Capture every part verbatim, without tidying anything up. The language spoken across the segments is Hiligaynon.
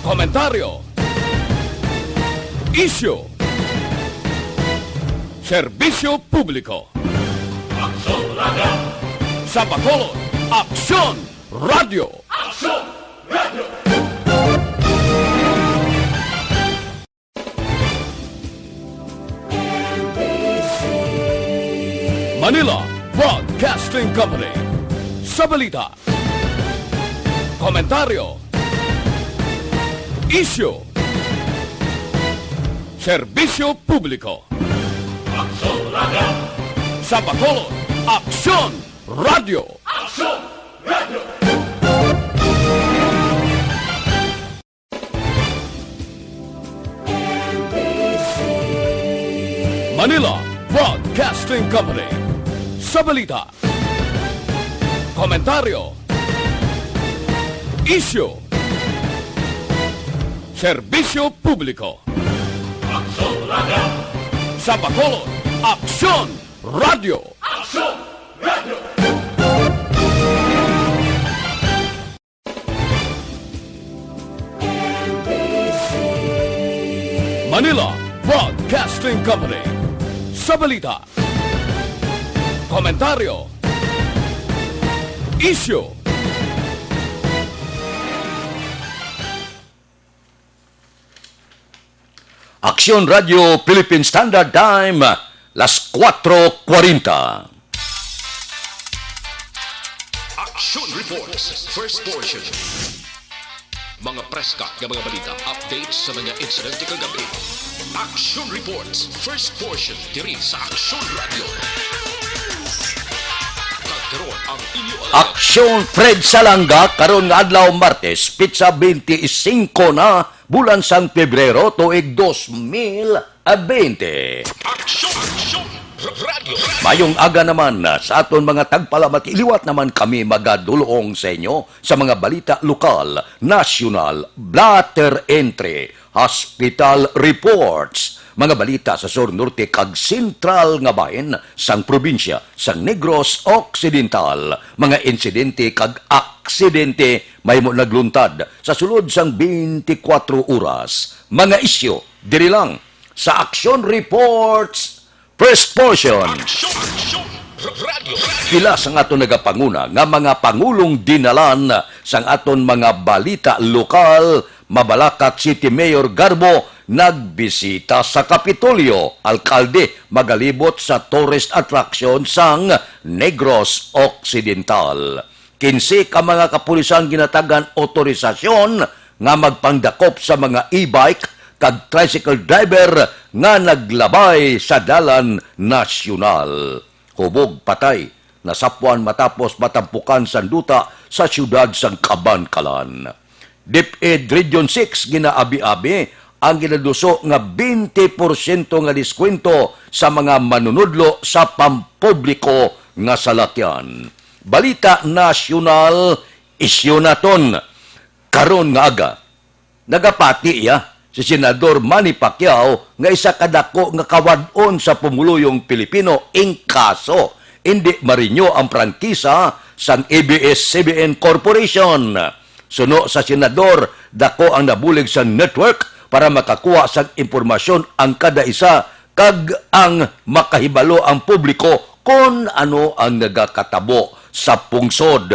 Komentaryo. Isyu. Serbisyo publiko. Aksyon Radio. Sa Bacolod, Aksyon Radio. Aksyon Radio. Manila Broadcasting Company. Sa balita, komentaryo, isyu, serbisyo publiko. Aksyon Radio. Sa Bacolod, Aksyon Radio. Aksyon Radio. Manila Broadcasting Company. Sa balita, komentaryo, isyu, serbisyo publiko. Aksyon Radio. Sa Bacolod, Aksyon Radio. Aksyon Radio. Manila Broadcasting Company. Sa balita, komentaryo, isyu, Aksyon Radio Philippine Standard Time, las kuwatro kwarenta. Action Reports, first portion. Mga preska nga mga balita, updates sa mga insidente kagabi. Action Reports, first portion, diri sa Action Radio. Kag karon ang inyo alagad. Aksyon Fred Salanga, karon nga adlaw, Martes, petsa twenty-five na, bulan sang Pebrero, tuig dos mil twenty. Aksyon! Aksyon! R-, Radyo! Mayong aga naman, ah, sa aton mga tagpalamati. Liwat naman kami magadulong sa inyo sa mga balita lokal, nasyonal, blotter entry, hospital reports, mga balita sa sur, norte, kag sentral nga bahin sang probinsya sang Negros Occidental, mga insidente kag aksidente mahimo nagluntad sa sulod sang twenty-four oras. Mga isyu diri lang sa Action Reports, first portion. Action! Action! R-, Radyo! Pila sang aton nagapanguna nga mga pangulong dinalan sang aton mga balita lokal, Mabalacat City Mayor Garbo nagbisita sa Kapitolyo, alkalde magalibot sa tourist attraction sang Negros Occidental. Kinse ka mga kapulisan ginatagan otorisasyon nga magpangdakop sa mga e-bike kag tricycle driver nga naglabay sa dalan nasyonal. Hubog patay nasapwan matapos matampukan sang duta sa siyudad sang Kabankalan. DepEd Region six ginaabi-abi ang ginaduso nga twenty porsyento nga diskwento sa mga manunudlo sa pampubliko nga salakyan. Balita nasyonal, isyu naton. Karon nga aga, nagapati iya si Senador Manny Pacquiao nga isa ka dako nga kawad-on sa pumuluyong Pilipino ing kaso indi ma-renew ang prangkisa sang A B S C B N Corporation. Suno sa senador, dako ang nabulig sa network para makakuha sang impormasyon ang kada isa kag ang makahibalo ang publiko kon ano ang nagakatabo sa pungsod.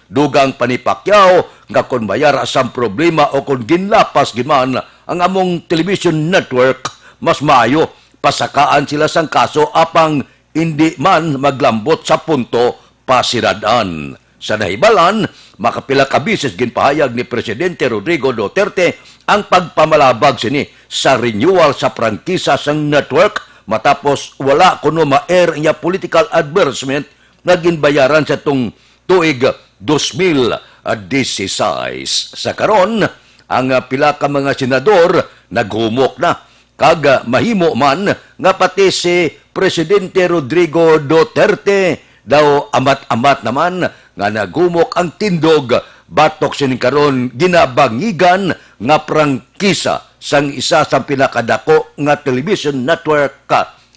Dugang pa ni Pacquiao nga kon may ara sang problema o kon ginlapas gid man ang among television network, mas maayo pasakaan sila sang kaso apang indi man maglambot sa punto pasirad-an. Sa nahibalan, makapila ka beses ginpahayag ni Presidente Rodrigo Duterte ang pagpamalabag sini sa renewal sa prangkisa sang network matapos wala kuno ma-air ang iya political advertisement nga ginbayaran sa tung tuig dos mil dieciséis. Sa karon, ang, ah, pila ka mga senador naghumok na, kag, ah, mahimo man nga pati si Presidente Rodrigo Duterte daw amat-amat naman nga naghumok ang tindog batok sining karon ginabangigan nga prangkisa sang isa sa pinakadako nga television network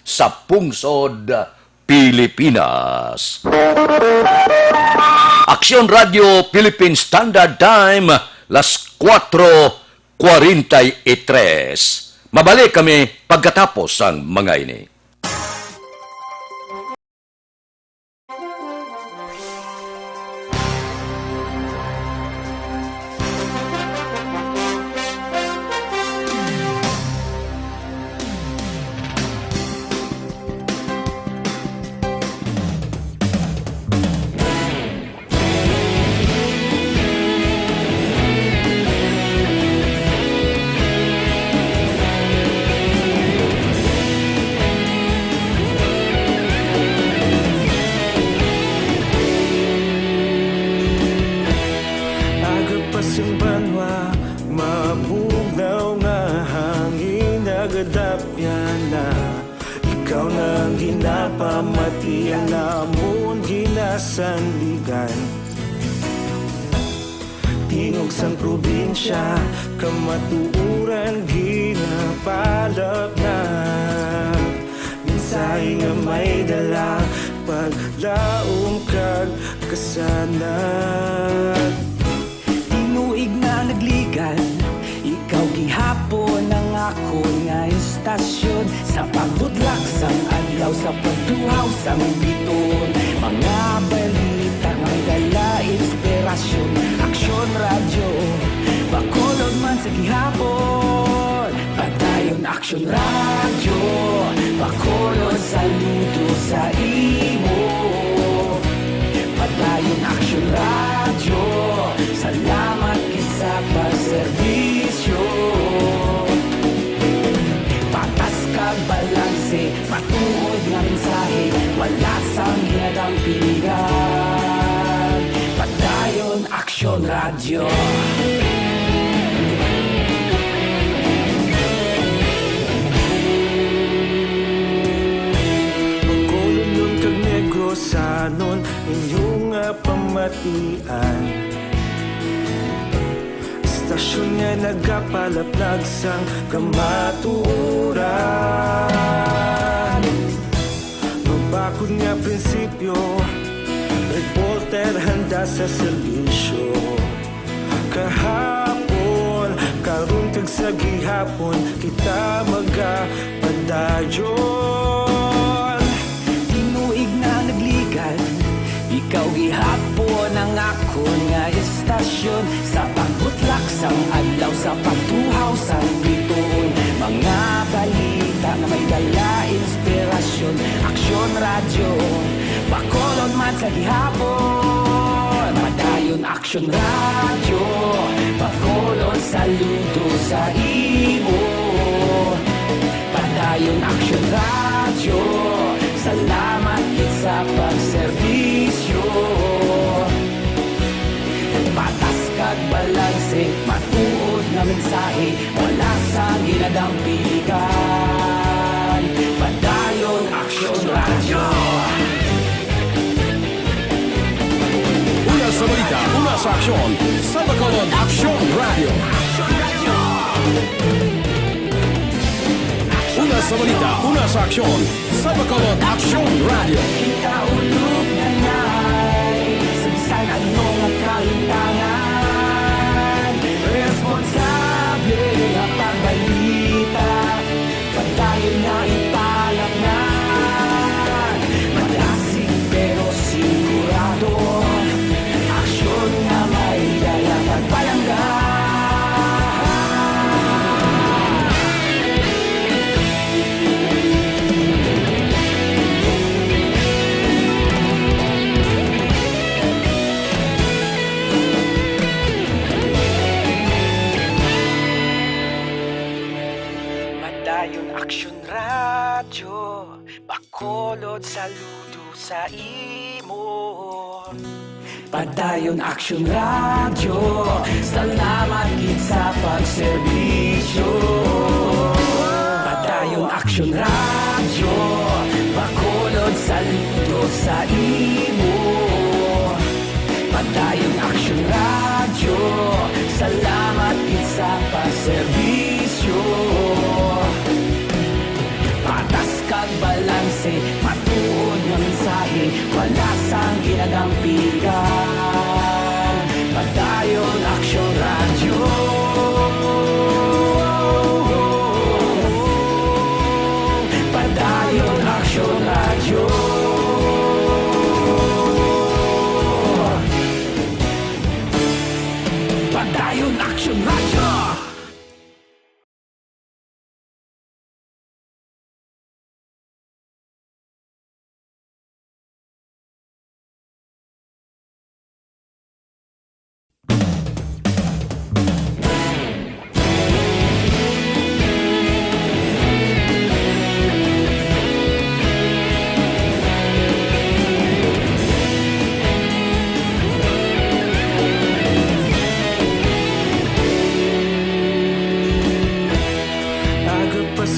sa pungsod Pilipinas. Aksyon Radio Philippine Standard Time, las kuwatro kwarenta y tres. Mabalik kami pagkatapos sang mga ini. Aga pa sing banwa, mabugnaw nga hangin nagadapyan na. Ikaw na ang ginapamati, ang amon ginasandigan. Tingog sang probinsya, kamatuoran ginapalapnag. Mensahe nga may dala, paglaom kag kasanag. Tinuig na nagligan, ikaw gihapon ang akon nga istasyon. Sa pagbutlak sang adlaw, sa pagtuhaw sang bituon, mga balita nga may dala inspirasyon. Aksyon Radyo, Bacolod man sa gihapon. Padayon Aksyon Radyo, Bacolod, saludo sa imo. Padayon Aksyon Radyo, salamat gid sa pagserbisyo. Patas kag balanse, matuod nga mensahe, wala sang ginadampigan. Padayon Aksyon Radyo. Bacolodnon kag Negrosanon, inyo nga pamatian. Istasyon nga nagapalaplag sang kamatuoran. Mabakod nga prinsipyo, reporter handa sa serbisyo. Kahapon, karon kag sa gihapon, kita magapadayon. Tinuig na nagligan, ikaw gihapon ang akon nga istasyon. Sa pagbutlak sang adlaw, sa pagtuhaw sang bituon, mga balita nga may dala inspirasyon. Aksyon Radyo, Bacolod man sa gihapon. Padayon Aksyon Radyo, Bacolod, saludo sa imo. Padayon Aksyon Radyo, salamat gid sa pagserbisyo. Patas kag balanse, matuod nga mensahe, wala sang ginadampigan. Padayon Aksyon Radyo. Una sa balita, una sa aksyon, sa Bacolod Aksyon Radyo. Una sa balita, una sa aksyon, sa Bacolod Aksyon Radyo. Ikaulog na nay, sa bisan ano nga kahitangan, responsable nga pagbalita. Padayon nga ipalapngan, malasig pero sigurado. Aksyon nga may dala kag palangga. Padayon Aksyon Radyo, Bacolod, saludo sa imo. Padayon Aksyon Radyo, salamat gid sa pagserbisyo. Padayon Aksyon Radyo, Bacolod, saludo sa imo. Padayon Aksyon Radyo, salamat gid sa pagserbisyo. Patas kag balanse, matuod nga mensahe, wala sang ginadampigan. Padayon Aksyon Radyo.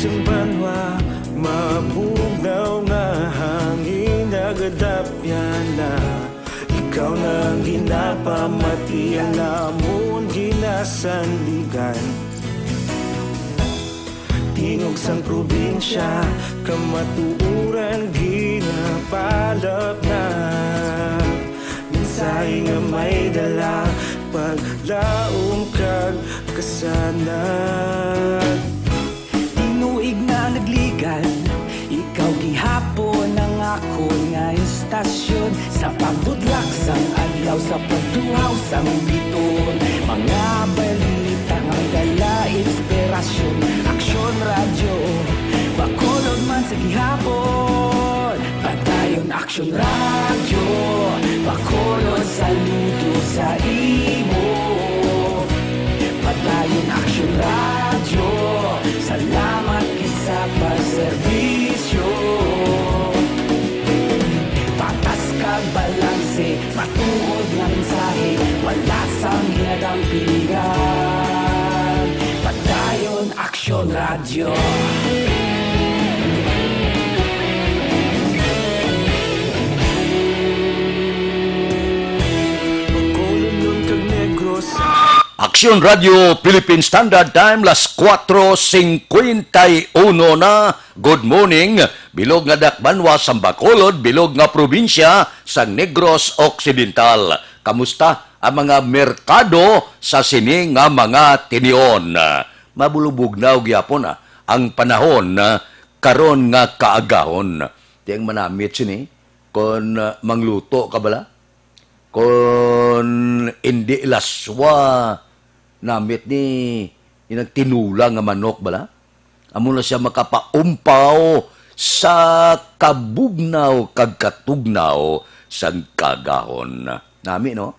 Sa banwa, mabugnaw nga hangin nagadapyan na. Ikaw na ang ginapamati, ang amon ginasandigan. Tingog sang probinsya, kamatuoran ginapalapnag. Mensahe nga may dala, paglaom kag kasanag. Tinuig na nagligan, ikaw gihapon ang akon nga istasyon. Sa pagbudlak sang adlaw, sa pagtuhaw sang biton, mga balita nga may dala inspirasyon. Aksyon Radyo, Bacolod man sa gihapon. Padayon Aksyon Radyo, Bacolod, saludo sa imo. Padayon Aksyon Radyo, salamat gid sa pagserbisyo. Patas kag balanse, matuod nga mensahe, wala sang ginadampingan. Padayon Aksyon Radyo. Bacolod kag Negros. Aksyon Radyo Philippine Standard Time, las kuwatro singkwenta y uno na. Good morning, bilog nga dakbanwa sang Bacolod, bilog nga probinsya sang Negros Occidental. Kamusta ang mga merkado sa sini nga mga tinion? Mabulubugnaw gyapon, ah, ang panahon, ah, karon nga kaagahon. Ti ang manamit sini kon, ah, mangluto ka bala? Kon indi laswa, namit ni inang tinula nga manok bala? Amo na siya makapaumpaw sa kabugnaw kag katugnaw sang kaagahon. Nami, no?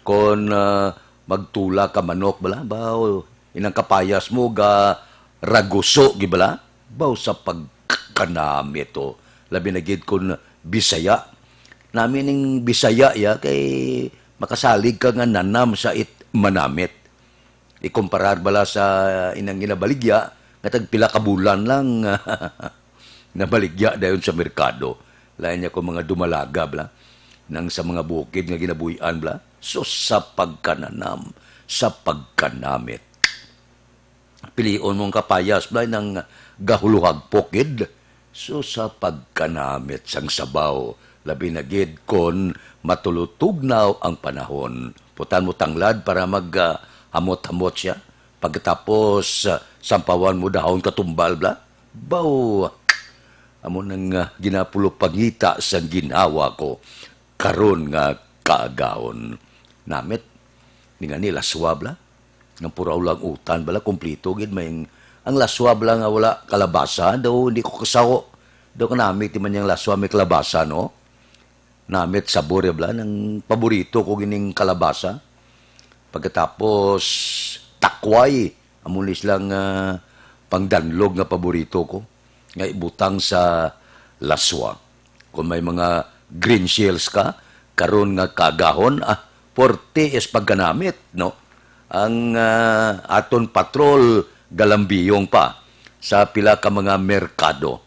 Kon, ah, magtula ka manok bala, baw, inang kapayas mo ga raguso gi bala? Baw sa pagkanamit, oh. Labi na gid kon Bisaya. Nami ning Bisaya, ya, kay makasalig ka nga nanam sa it manamit. Ikumparar bala sa inang ginabaligya nga tagpila ka bulan lang nabaligya dayon sa merkado. Lain niya kung mga dumalaga bala, nang sa mga bukid nga ginabuy-an bala, sus, sa pagkananam, sa pagkanamit. Pilion mo ang kapayas bala nang gahuluhagpok gid. So, sa pagkanamit sang sabaw, labi na gid kon matulutugnaw ang panahon, putan mo tanglad para mag, ah, hamot-hamot siya. Pagkatapos, ah, sampawan mo dahon katumbal, bla. Baw, amo nang, ah, ginapulupangita sang ginhawa ko karon nga kaagahon. Namit, ni nga ni laswa, bla. Nga puraw lang utan bala, kompleto gid. May ang, ang laswa bala nga wala kalabasa, daw hindi ko kasawo. Daw kanami ti man yang laswa may kalabasa, no? Namit sabor ya bala, nang paborito ko gining kalabasa. Pagkatapos, takway, amo ni silang, ah, pangdanlog nga paborito ko. nga ibutang sa laswa. Kung may mga green shells ka, karon nga kaagahon, ah, porte is pagkanamit, no? Ang, ah, aton patrol galambiyong pa sa pila ka mga merkado.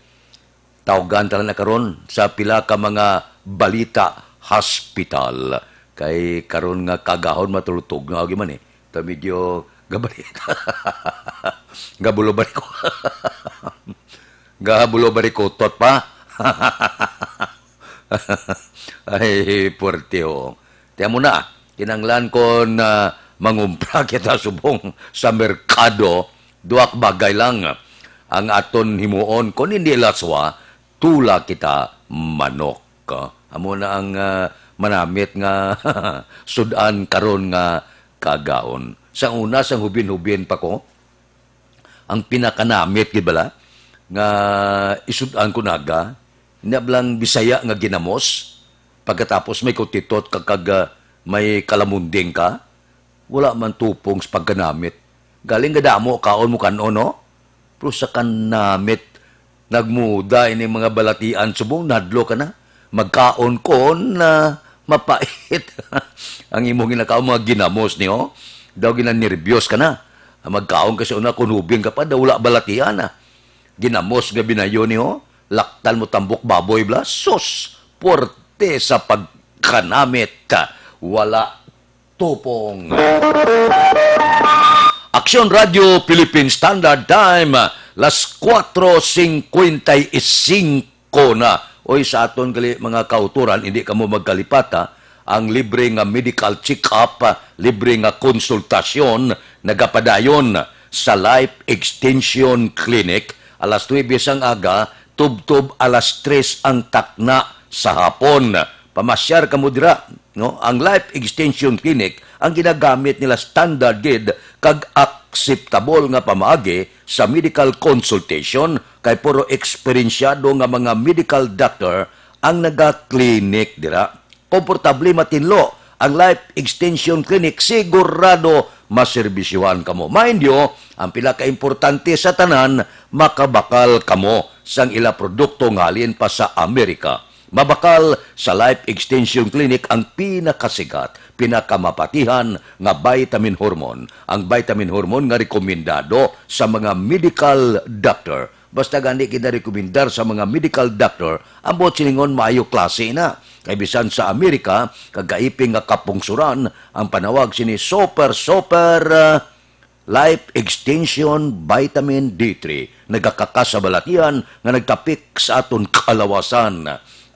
Tawgan ta na karon sa pila ka mga balita hospital. Kay karon nga kaagahon matulutog nga agi man eh. Ta medyo gabali-, gabulo-bali ko. Gabulo-bali ko, tot pa. Ay, puwerte, ho. Tiyan mo na, kinanglan ko na mangumpra kita subong sa merkado, duwak bagay lang ang aton himuon. Kung hindi laswa, tula kita manok. Amo na ang, ah, manamit nga sud-an karon nga kaagahon. Sa una, sang hubin-hubin pa ko, ang pinakanamit gid bala nga isud-an ko naga, nya bala ang Bisaya nga ginamos, pagkatapos may kutitot ka kag, ah, may kalamunding ka, wala man tupong sa pagkanamit. Galing kadamo kaon mo kan-on, no? Pero sa kanamit, nagmuda ini mga balatian, subong nahadlok ka na. Magkaon kon, ah, mapait ang imong ginakaon, mga ginamos niyo. Daw ginanerbiyos ka na. Magkaon ka sa una, kon hubing ka pa, daw wala balatian, ah. Ginamos nga binayo niyo, laktan mo tambok baboy bala. Sus, puwerte sa pagkanamit. Wala tupong. Aksyon Radio Philippine Standard Time, las kuwatro singkwenta y singko na. Oy, sa aton gali mga kautoran, hindi kamo magkalipata, ang libre nga medical check-up, libre nga konsultasyon, nagapadayon sa Life Extension Clinic, alas nuebe sang aga, tubtob alas tres ang takna sa hapon. Pamasyar kamo dira, no? Ang Life Extension Clinic, ang ginagamit nila standard gid kag akseptable nga pamaagi sa medical consultation, kay puro eksperensyado nga mga medical doctor ang naga-clinic dira. Komportable matinlo ang Life Extension Clinic, sigurado maserbisyuhan kamo. Mind you, ang pinakaimportante sa tanan, makabakal kamo sang ila produkto nga halin pa sa Amerika. Mabakal sa Life Extension Clinic ang pinakasikat, pinakamapatihan nga vitamin hormone, ang vitamin hormone nga rekomendado sa mga medical doctor. Basta gani ginarekomendar sa mga medical doctor, ang buot silingon maayo klase na. Kay bisan sa Amerika, kag kaiping nga kapungsuran, ang panawag sini super, super, ah, Life Extension Vitamin D three. Nagakakasabalatian nga nagtapik sa aton kalawasan.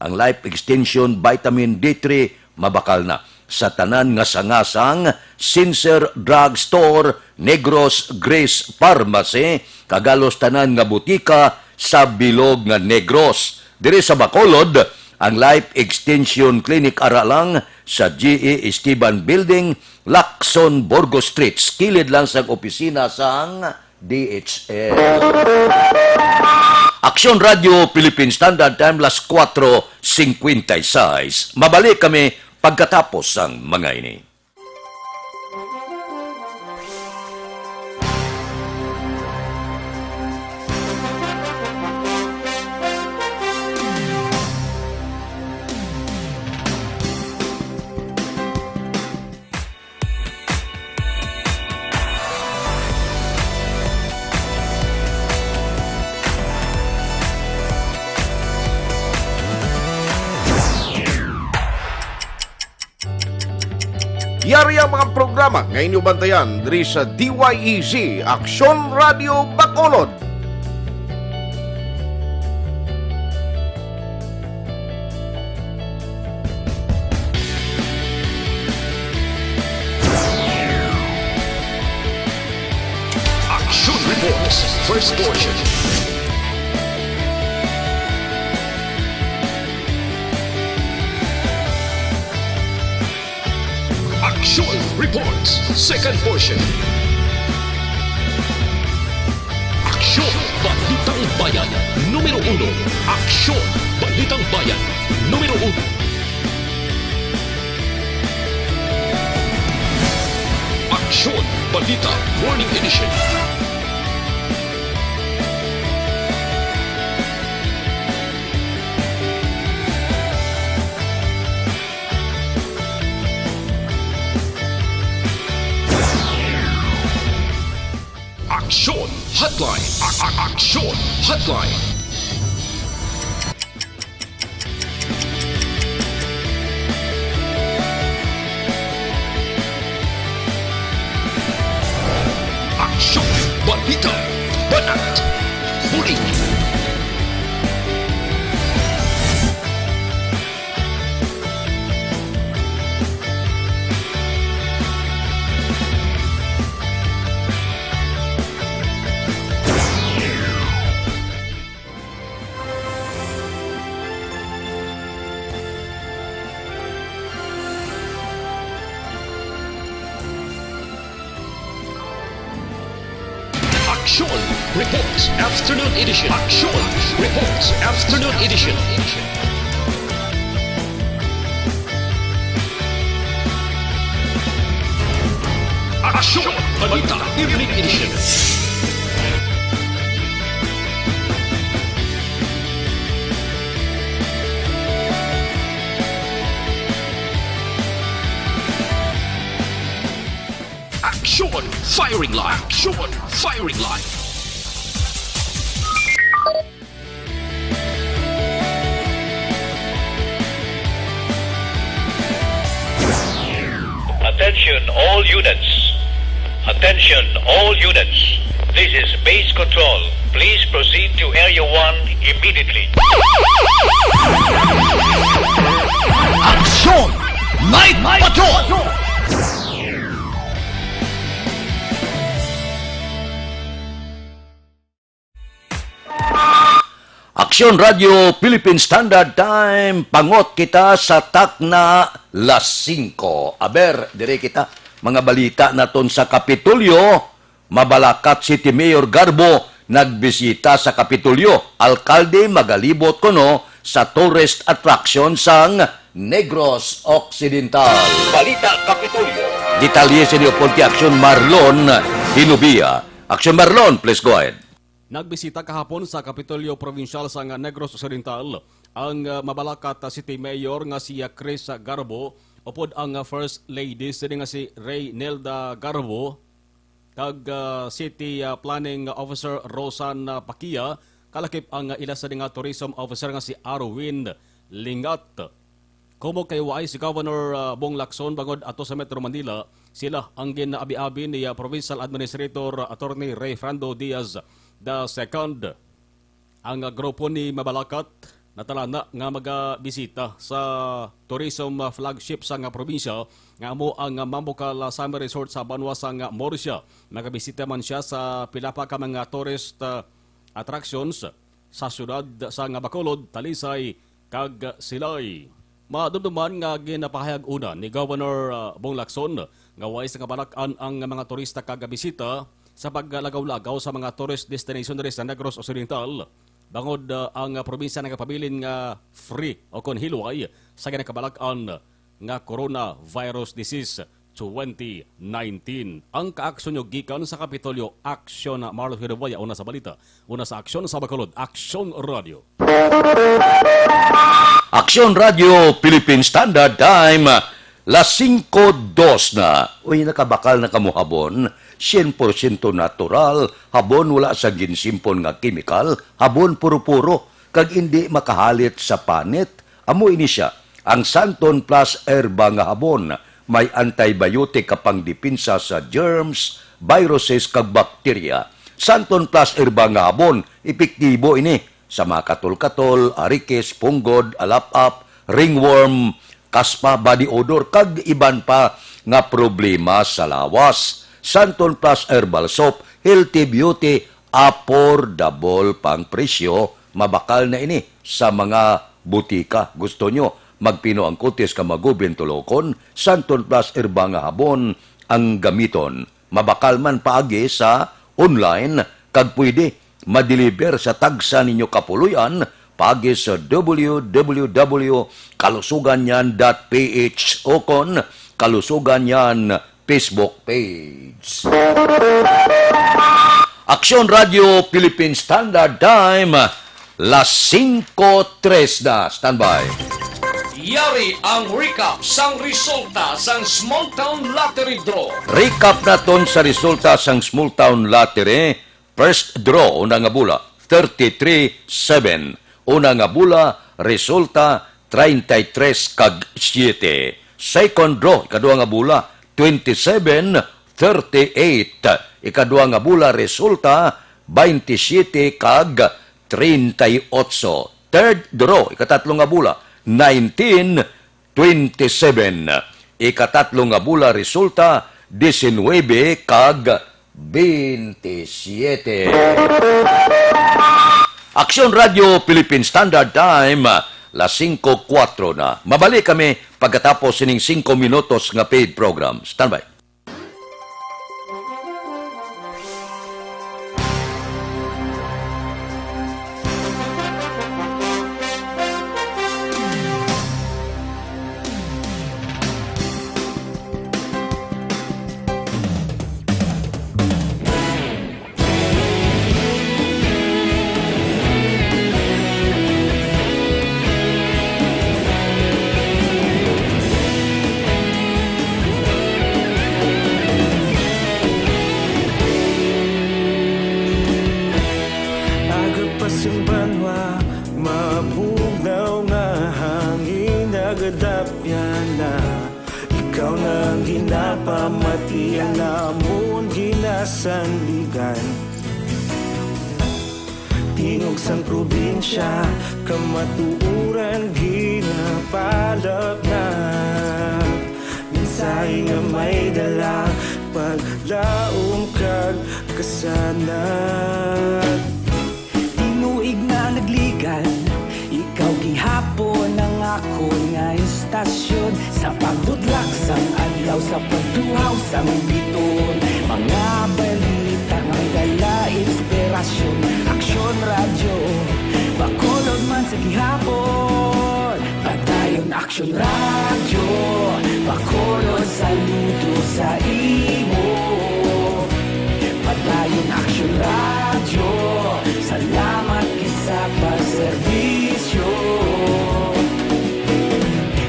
Ang Life Extension Vitamin D three mabakal na sa tanan nga sangasang, Sincere Drug Store, Negros Grace Pharmacy, kag halos tanan nga butika sa bilog nga Negros. Diri sa Bacolod, ang Life Extension Clinic ara lang sa G E Esteban Building, Lacson, Burgos Street, kilid lang sa opisina sang D H L. Aksyon Radio Philippine Standard Time, las kuwatro singkwenta y seis. Mabalik kami pagkatapos sang mga ini. Yari ang mga programa nga inyo bantayan diri sa D Y E Z, Aksyon Radio Bacolod. Action Reports, first portion. Action Reports, second portion. Aksyon, Balitang Bayan, numero uno. Aksyon, Balitang Bayan, numero uno. Aksyon, Balita, Morning Edition. Aksyon Hotline. A-, a-, Aksyon Hotline. Aksyon, balita, banat, bulig. Action Reports Afternoon Edition. Action Reports Afternoon Edition. Action Balita Evening Edition. Action Firing Line. Action Firing Line. Attention all units. Attention all units. This is base control. Please proceed to Area one immediately. Aksyon! Night Patrol! Aksyon Radio Philippine Standard Time, pangot kita sa takna las singko. Aber, dire kita, mga balita naton sa Kapitolyo. Mabalacat City Mayor Garbo nagbisita sa Kapitolyo. Alkalde magalibot kuno sa tourist attraction sang Negros Occidental. Balita Kapitolyo. Detalye sa inyo, Ponte Aksyon Marlon Hinubia. Aksyon Marlon, please go ahead. Nagbisita kahapon sa Kapitolyo Probinsyal sang Negros Occidental ang, ah, mabalacat, ah, City Mayor nga si, ah, Chris Garbo, upod ang, ah, First Lady sini nga si Reynelda Garbo, kag, ah, City, ah, Planning Officer Rosan, ah, Pakia, kalakip ang, ah, ila sini nga Tourism Officer nga si Arwin Lingat. Kumo kay waay si Governor, ah, Bong Lacson bangod ato sa Metro Manila, sila ang gin-abi-abi ni, ah, Provincial Administrator, ah, Attorney Rayfrando Diaz the second. Ang, ah, grupo ni Mabalacat natalana nga magabisita sa tourism, ah, flagship sang, ah, probinsya nga amo ang, ah, Mambucal, ah, Summer Resort sa banwa sang, ah, Murcia. Magabisita man sia sa pila pa ka mga tourist, ah, attractions sa siyudad sang Bacolod, Talisay, kag Silay. Madumduman nga ginapahayag una ni Governor, ah, Bong Lacson nga waay sa kabalak-an ang mga turista kag bisita sa paglagaw-lagaw sa mga tourist destination diri sa Negros Occidental, bangod, ah, ang probinsya nagapabilin nga free o kon hilway sa ginakabalak-an nga coronavirus disease twenty nineteen. Ang kaaksyon nyo gikan sa Kapitolyo, Aksyon Marlon Hiruboya, una sa balita, una sa Aksyon sa Bacolod, Aksyon Radio. Aksyon Radio, Philippine Standard Time, las singko dos na. Uy, nakabakal na kamo habon, sien porsyento natural, habon wala sa ginsimpon nga kemikal, habon puro-puro, kag indi makahalit sa panit. Amo ini sia, ang Santon Plus Herba nga habon. May antibiotic ka pangdepensa sa germs, viruses, kag bakterya. Santon Plus Herba nga habon, epektibo ini sa mga katol-katol, arikis, punggod, alap-ap, ringworm, kaspa, body odor, kag iban pa nga problema sa lawas. Santon Plus Herbal Soap, healthy beauty, affordable pang presyo, mabakal na ini sa mga butika. Gusto nyo magpino ang kutis ka magubin tulokon? Santon Plus Herba nga habon ang gamiton. Mabakal man paagi sa online, kag pwede madeliver sa tagsa ninyo kapuloy-an paagi sa W W W kalusuganyan dot P H o kon Kalusugan Yan Facebook page. Aksyon Radio Philippine Standard Time, las singko tres na. Standby. Yari ang recap sang resulta sang Small Town Lottery Draw. Recap naton sa resulta sang Small Town Lottery. First draw, una nga bola, thirty-three seven. Una nga bola, resulta, treinta y tres kag siete. Second draw, ikadua nga bola, twenty-seven thirty-eight. Ikadua nga bola, resulta, twenty-seven kag treinta y ocho. Third draw, ikatatlo nga bola, nineteen twenty-seven. Ikatatlo nga bola, resulta, diecinuebe kag veintisiete. Aksyon Radio Philippine Standard Time, las singko kuwatro na. Mabalik kami pagkatapos sining singko minutos nga paid program. Standby. Agap pa sing banwa, mabugnaw nga hangin, nagadapyan na. Ikaw na ang ginap- pamatian namon ginasandigan. Tingog sang probinsya, kamatuoran ginapalapnag. Mensahe nga may dala, paglaom kag kasanag. Tinuig na nagligan, ikaw gihapon ang akon nga istasyon. Sa pagbutlak sang adlaw, sa pagtuhaw sang bituon, mga balita nga may dala inspirasyon. Aksyon Radyo, Bacolod man sa gihapon. Padayon Aksyon Radyo, Bacolod, saludo sa imo. Padayon Aksyon Radyo, salamat gid sa pagserbisyo.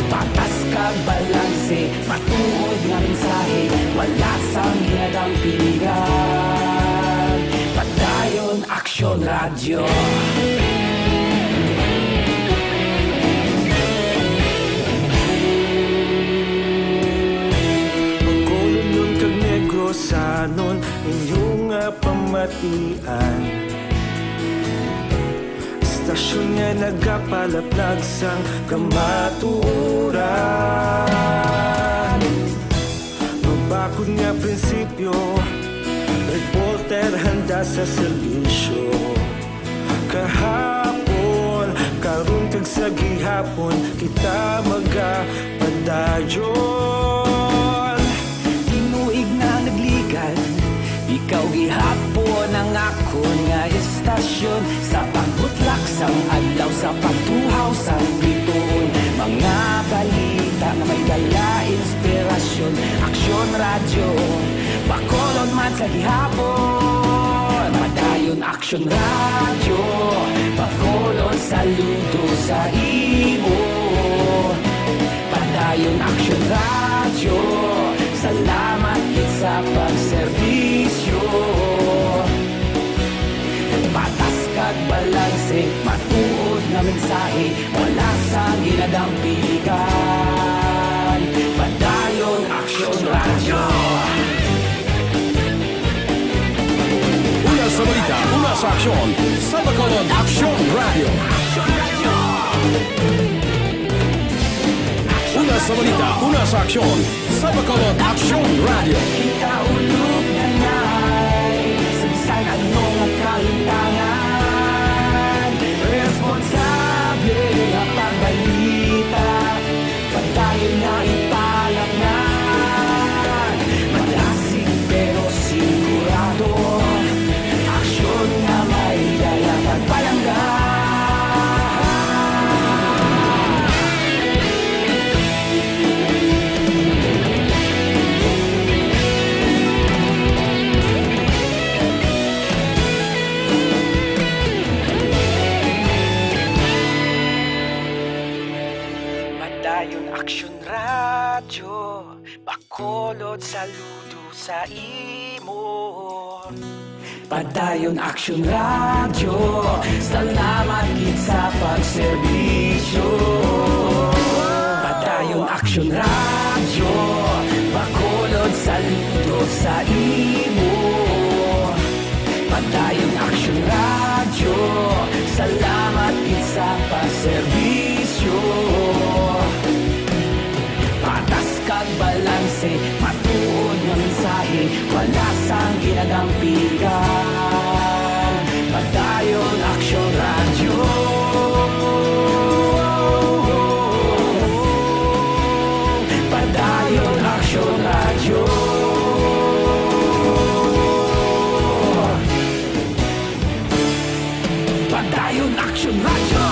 Patas kag balanse, matuod nga mensahe, wala sang ginadampigan. Padayon Aksyon Radyo. Bacolodnon kag Negrosanon, inyo nga pamatian. Istasyon nga nagapalaplag sang kamatuoran. Mabakod nga prinsipyo, reporter handa sa serbisyo. Kahapon, karon kag sa gihapon, kita magapadayon. Tinuig na nagligan, ikaw gihapon ang akon nga istasyon. Sa pagbutlak sang adlaw, sa pagtuhaw sang bituon, mga balita nga may dala inspirasyon. Aksyon Radyo, Bacolod man sa gihapon. Padayon Aksyon Radyo, Bacolod, saludo sa imo. Padayon Aksyon Radyo, salamat gid sa pagserbisyo. Patas kag balanse, matuod nga mensahe, wala sang ginadampigan. Padayon Aksyon Radyo. Una sa balita, una sa aksyon, sa Bacolod Aksyon Radyo. Una sa balita, una sa aksyon, sa Bacolod Aksyon Radyo. Kita ulog na nay, sa bisan ano nga kalimtangan, responsable nga pagbalita, padayon nga ipalapngan. Madasig pero sigurado, aksyon nga may dala pagpalangga. Padayon Aksyon Radyo, Bacolod, saludo sa imo. Padayon Aksyon Radyo, salamat gid sa pagserbisyo. Padayon Aksyon Radyo, Bacolod, saludo sa imo. Padayon Aksyon Radyo, salamat gid sa pagserbisyo. Patas kag balanse, matuod nga mensahe, wala sang ginadampigan. Padayon Aksyon Radyo. Padayon Aksyon Radyo. Padayon Aksyon Radyo.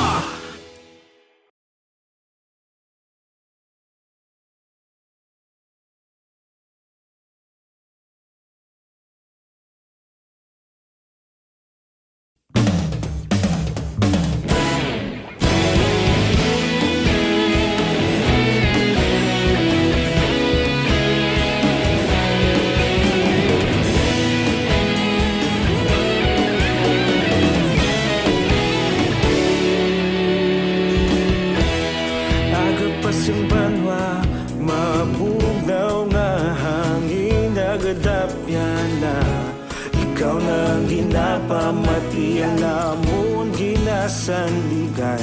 Pamati ang namon ginasandigan.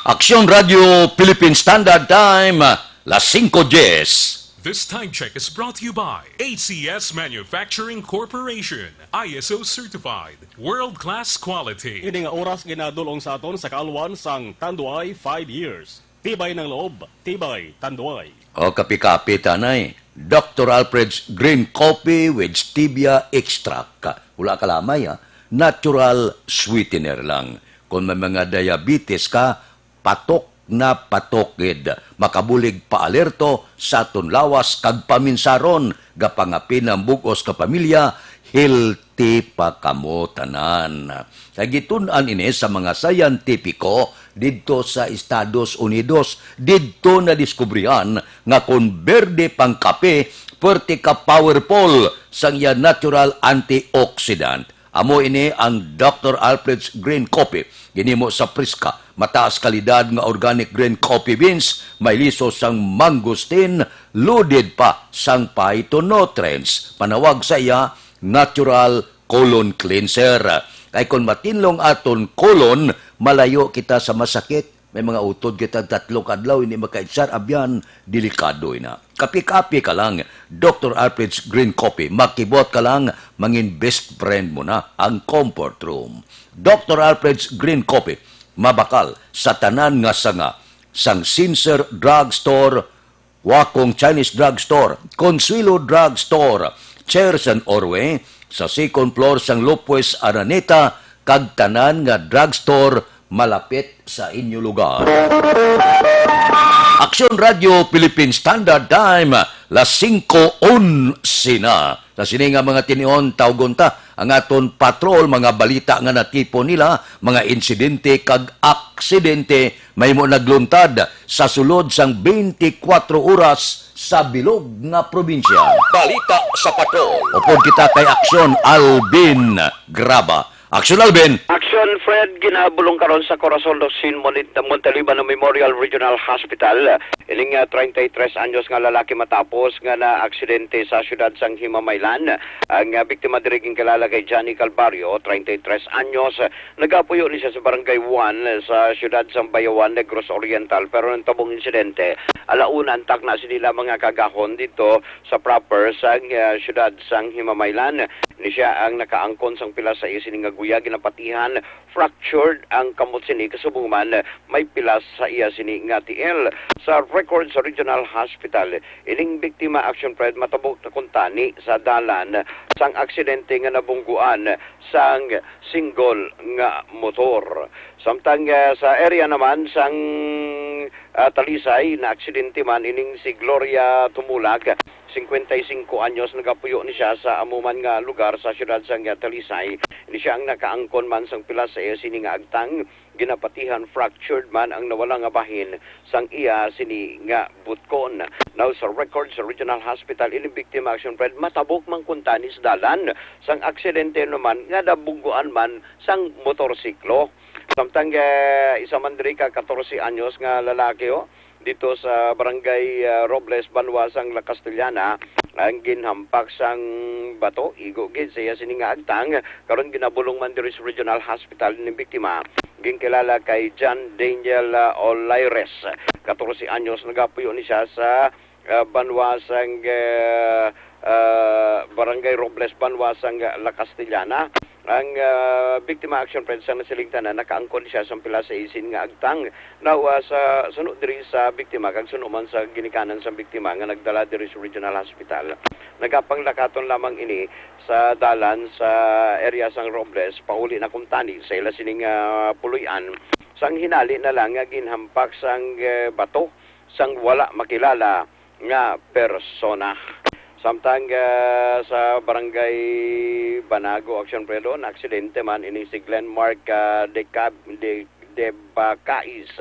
Aksyon Radio Philippine Standard Time, las singko diez. This time check is brought to you by A C S Manufacturing Corporation, I S O certified, world-class quality. Ini nga oras ginadul-ong sa aton sa kaalwan sang Tanduay five years. Tibay ng loob, tibay Tanduay. O, kapi-kapi, tanay. Doctor Alfred's Green Coffee with Stevia Extract. Wala ka lamay, ha? Natural sweetener lang. Kung may mga diabetes ka, patok na patok gid. Makabulig paalerto sa aton lawas kag paminsaron, gapangapi ang bug-os ka pamilya, healthy pa kamo tanan. Kay gitun-an ini sa mga siyentipiko didto sa Estados Unidos. Didto nadiskubrihan nga kon berde pang kape, perti ka powerful sang iya natural antioxidant. Amo ini ang Doctor Alfred's Green Coffee. Ginhimo sa priska, mataas kalidad nga organic green coffee beans, may liso sang mangosteen, loaded pa sang phytonutrients. Panawag sa iya, natural colon cleanser. Kay kon matinlong aton colon, malayo kita sa masakit. May mga utod kita tatlo ka adlaw, hindi makaitsar, abyan, delikado ina. Kapi-kapi ka lang, Doctor Alfred's Green Coffee, makibuat ka lang, mangin best friend mo na ang comfort room. Doctor Alfred's Green Coffee, mabakal sa tanan nga sanga, sang Sincere Drugstore, Wakong Chinese Drugstore, Consuelo Drugstore, Cherson Orway, sa second floor sang Lopez Araneta, kag tanan nga drugstore malapit sa inyo lugar. Aksyon Radio Philippine Standard Time, las singko onse na. Sa sini nga mga tinion, tawgon ta ang aton patrol, mga balita nga natipon nila, mga insidente kag aksidente mahimo nagluntad sa sulod sang twenty-four oras sa bilog nga probinsya. Balita sa Patrol. Upod kita kay Aksyon Alvin Graba. Aksyon, Alvin! Aksyon, Fred, ginabulong karon sa Corazon dos Sin Monit-, Montalibano Memorial Regional Hospital. Ining, ah, treinta y tres anyos nga lalaki matapos nga naaksidente sa siyudad sang Himamaylan. Ang, ah, biktima diri ginkilala kay Johnny Calvario, treinta y tres anyos. Nagapuyo ni siya sa Barangay one sa siyudad sang Bayawan, Negros Oriental, pero ang tabong insidente, alauna ang takna sini lamang nga kagahon didto sa proper sang, ah, siyudad sang Himamaylan. Ni siya ang nakaangkon sang pila sa iya sini nga guya, ginapatihan, fractured ang kamot sini, kasubong man may pila sa iya sini nga tiil. Sa record sa Regional Hospital, ining biktima, Action Fred, matabok na kuntani sa dalan sang aksidente nga nabungguan sang single nga motor. Samtang, ah, sa area naman sang, ah, Talisay, naaksidente man ining si Gloria Tumulak, cincuenta y cinco anyos, nagapuyo ni siya sa amo man nga lugar sa siyudad sang Talisay. Ni siya ang nakaangkon man sang pila sa iya sini nga agtang, ginapatihan, fractured man ang nawala nga bahin sang iya sini nga butkon. Now, sa record sa Regional Hospital, ining biktima, Action Fred, matabok man kuntani sa dalan sang aksidente naman nga nabungguan man sang motorsiklo. Samtang, eh, isa man diri ka katorse anyos nga lalaki, oh, dito sa Barangay, ah, Robles, banwa sang La Castellana, ang ginhampak sang bato, igo gid sa iya sini nga agtang. Karon ginabulong man diri sa Regional Hospital ni biktima. Ginkilala kay John Daniel, ah, Olaires, katorse anyos, nagapuyo ni siya sa, ah, banwa sang, ah, ah, Barangay Robles, banwa sang La Castellana. Ang, ah, biktima, Action Fred, sa nasiling tanan, nakaangkon siya sa pila sa isin nga agtang. Now, ah, sa suno diri sa biktima kag suno man sa ginikanan sa biktima nga nagdala diri sa Regional Hospital, nagapanglakaton lamang ini sa dalan sa area sang Robles, pauli na kuntani sa ila sining, ah, puloy-an. Sang hinali na lang nga ginhampak sang, eh, bato sang wala makilala nga persona. Samtang, ah, sa Barangay Banago, Action Fred, naaksidente man ini si Glenmark, ah, de Cab-, de, de Bacais,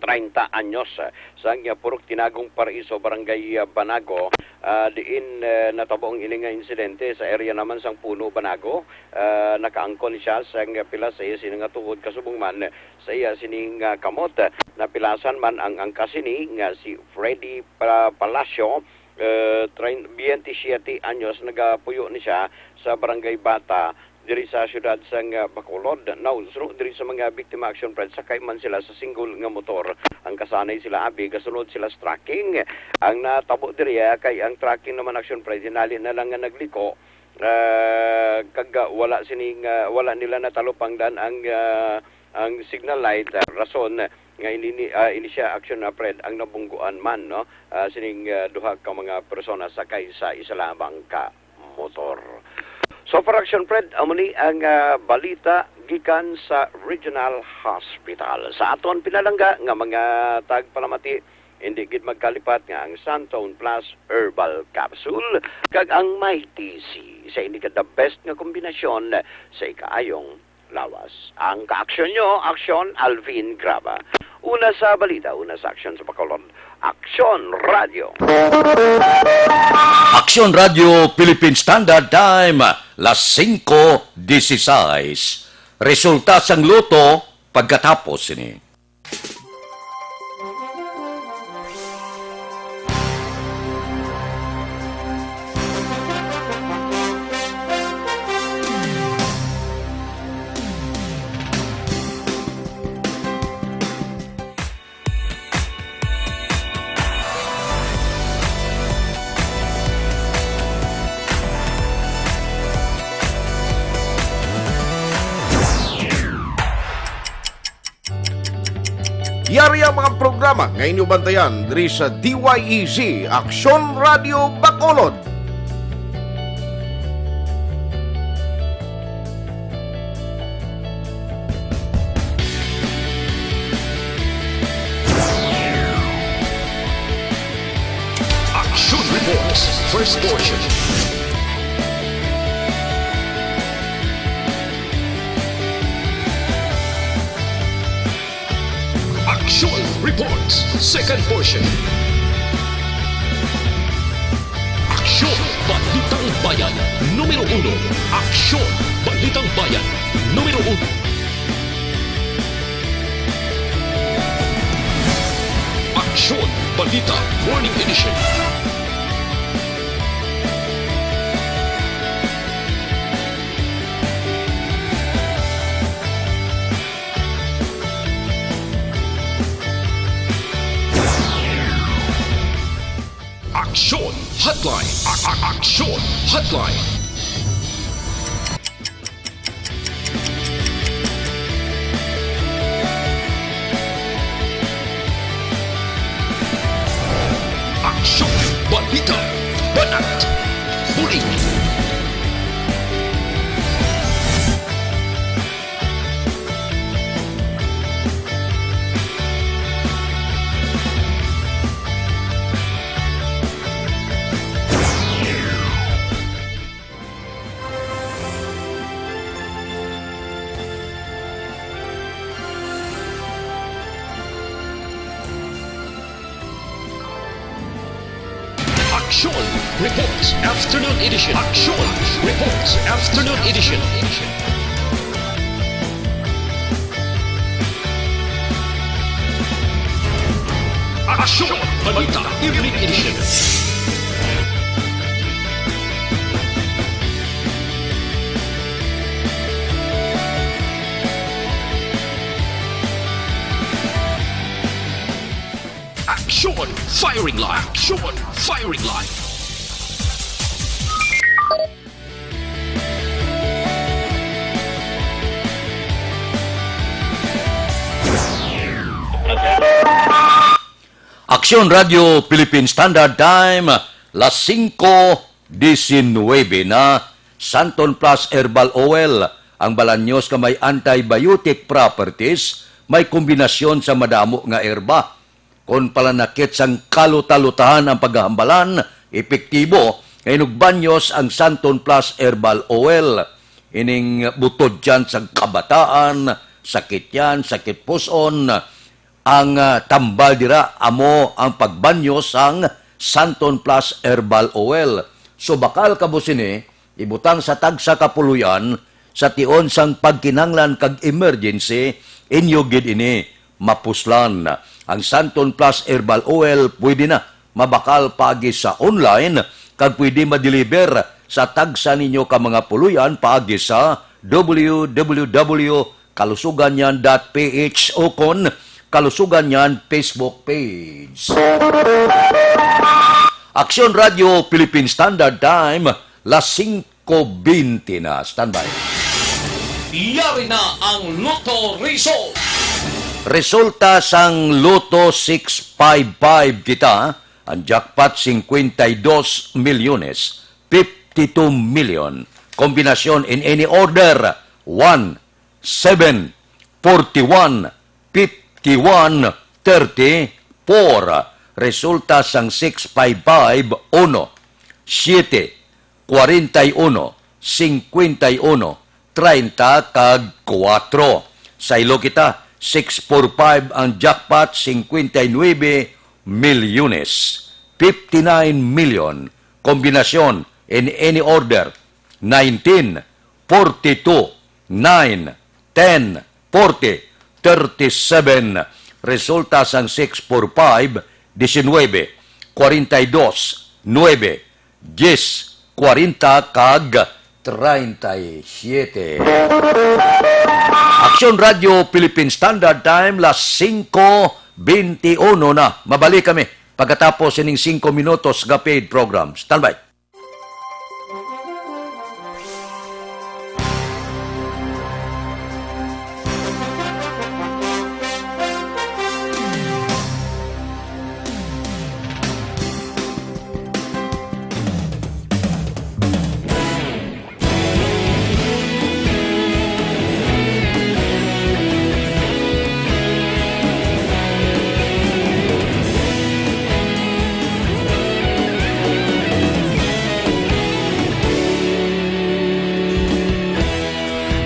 treinta anyos, ah, sang, ah, Purok Tinagong Paraiso, Barangay, ah, Banago, ah, diin, eh, natabo ang ini nga insidente sa area naman sang Puno, Banago. Ah, nakaangkon siya sang pila sa iya sini nga tuhod, kasubong man sa iya sini nga kamot. Napilasan man ang angkas sini nga si Freddy Pa-, Palacio, eh, train-, biyente siyete anyos, nagapuyo ni siya sa Barangay Bata, diri sa siyudad sang, ah, Bacolod. Now, suno diri sa mga biktima, Action Fred, sakay man sila sa single nga motor. Ang kasanay sila, abi, gasunod sila sa trucking. Ang natabo diri, ah, kay ang trucking naman, Action Fred, hinali na lang nga nagliko, ah, kag, ah, wala sining, ah, wala nila natalupangdan ang, ah, ang signal light, ah, rason nga ini, ah, ini siya, Action, ah, Fred, ang nabungguan man, no? Ah, sining, ah, duha ka mga persona sakay sa isa lamang ka motor. So, for Action Fred, amo ni ang, ah, balita gikan sa Regional Hospital. Sa aton pinalangga nga mga tagpalamati, hindi gid magkalipat nga ang Santon Plus Herbal Capsule kag ang Mighty C sa ini ka the best nga kombinasyon sa ikaayong lawas. Ang kaaksyon nyo, Aksyon Alvin Graba. Una sa balita, una sa aksyon sa Bacolod, Aksyon Radio. Aksyon Radio Philippine Standard Time, las singko dieciséis. Resulta sang Lotto pagkatapos sini. Yari ang mga programa nga inyo bantayan diri sa D Y E Z, Aksyon Radio Bacolod. Action Reports, first portion. Action Reports, second portion. Aksyon, Balitang Bayan, numero uno. Aksyon, Balitang Bayan, numero uno. Aksyon, Balita, Morning Edition. Aksyon Hotline. A-, a-, Aksyon Hotline. Aksyon, balita, banat, bulig. Aksyon Reports Afternoon Edition. Aksyon Reports Afternoon Edition. Aksyon Balita Evening Edition. Aksyon Firing Line. Aksyon Firing Line. Aksyon Radio Philippine Standard Time, las singko diecinuebe na. Santon Plus Herbal Oil, ang balanyos nga may antibiotic properties, may kombinasyon sa madamo nga herba. Kon palanakit sang kalutalutahan ang paghambalan, epektibo nga inugbanyos ang Santon Plus Herbal Oil. Ining butod tiyan sang kabataan, sakit tiyan, sakit puson, ang, ah, tambal dira amo ang pagbanyo sang Santon Plus Herbal Oil. So, bakal kamo sini, ibutang sa tagsa ka puloy-an, sa tion sang pagkinahanglan kag emergency, inyo gid ini mapuslan. Ang Santon Plus Herbal Oil pwede na Mabakal paagi sa online, kag pwede ma-deliver sa tagsa ninyo ka mga puloy-an paagi sa w w w kalusuganyan dot p h ukon Kalusuganyan Facebook page. Aksyon Radio Philippine Standard Time, las singko bente na. Standby. Yari na ang Lotto Result. Resulta sang Lotto six five five kita, ang jackpot, cincuenta y dos milyones, fifty-two million. Kombinasyon in any order, one, seven, forty-one, fifty-one, thirty-four. Resulta sang six five five, uno, siyete, kwarenta y uno, singkwenta y uno, treinta, kag kuwatro. Saylo kita, six four five ang jackpot, singkwenta y nuebe milyones, fifty-nine million. Kombinasyon in any order, nineteen, forty-two, nine, ten, forty, thirty-seven. Resulta sang six four five, diecinuebe, kwarenta y dos, nuebe, diyes, kwarenta, kag treinta y siete. Aksyon Radio Philippine Standard Time, las singko bente uno na. Mabalik kami pagkatapos sining singko minutos nga paid program. Standby.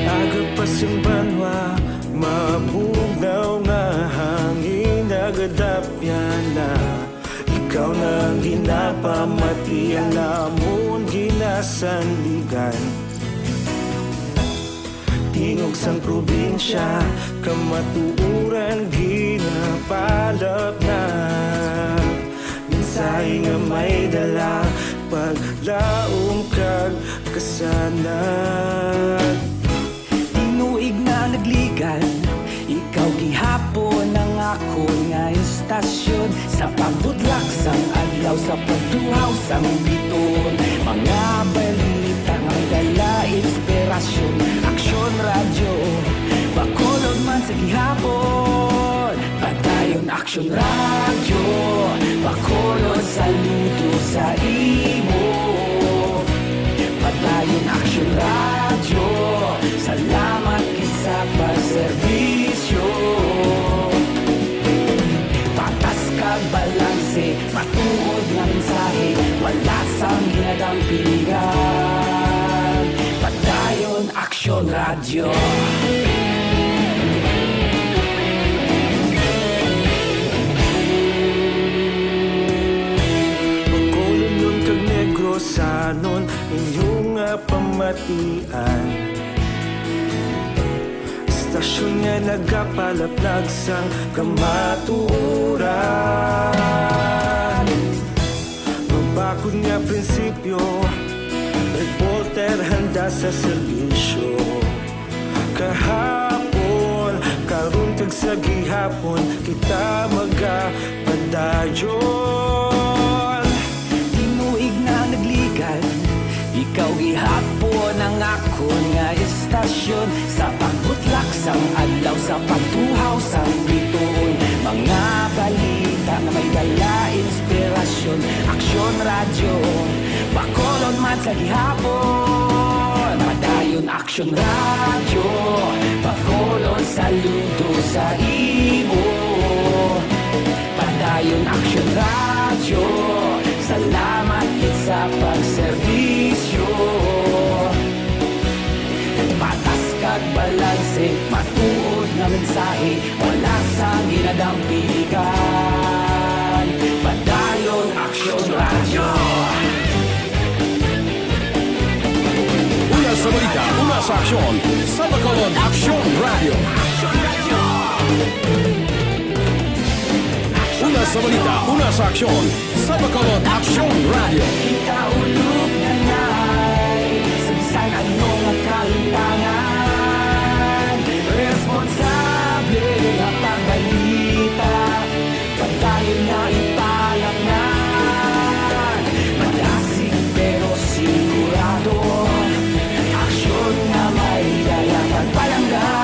Aga pa sing banwa, mabugnaw nga hangin nagadapyan na. Ikaw na ang ginapamati, ang amon ginasandigan. Tingog sang probinsya, kamatuoran ginapalapnap. Mensahe nga may dala, paglaom kag kasanag. Tinuig na nagligad, ikaw gihapon ang akon nga istasyon. Sa pagbudlak sang adlaw, sa pagtuhaw sang biton, mga balita nga may dala inspirasyon. Aksyon Radyo, Bacolod man sa gihapon. Padayon Aksyon Radyo, Bacolod, saludo sa imo. Padayon Aksyon Radyo, salamat gid sa pagserbisyo. Patas kag balanse, matuod nga mensahe, wala sang ginadampigan. Padayon Aksyon Radyo. Bacolodnon kag Negrosanon, inyo nga pamatian. Istasyon nga nagapalaplag sang kamatuoran. Mabakod nga prinsipyo, reporter handa sa serbisyo. Kahapon, karon, kag sa gihapon, kita magapadayon. Tinuig na nagligad, ikaw gihapon ang akon nga istasyon. Sa pagbutlak sang adlaw, sa pagtuhaw sang bituon, mga balita nga may dala inspirasyon. Aksyon Radyo, Bacolod man sa gihapon. Padayon Aksyon Radyo, Bacolod, saludo sa imo. Padayon Aksyon Radyo, salamat gid sa pagserbisyo. Patas kag balanse, matuod nga mensahe, wala sang ginadampigan. Padayon Aksyon Radyo. Una sa balita, una sa aksyon, sa Bacolod, Aksyon Radyo. Una Sa balita, una sa aksyon, sa Bacolod Aksyon Radio. Ikaulog na na'y sa bisan anong kahitangan. Responsable nga pagbalita, padayon nga ipalaknag. Malasig pero sigurado, aksyon nga may dala kag palangga.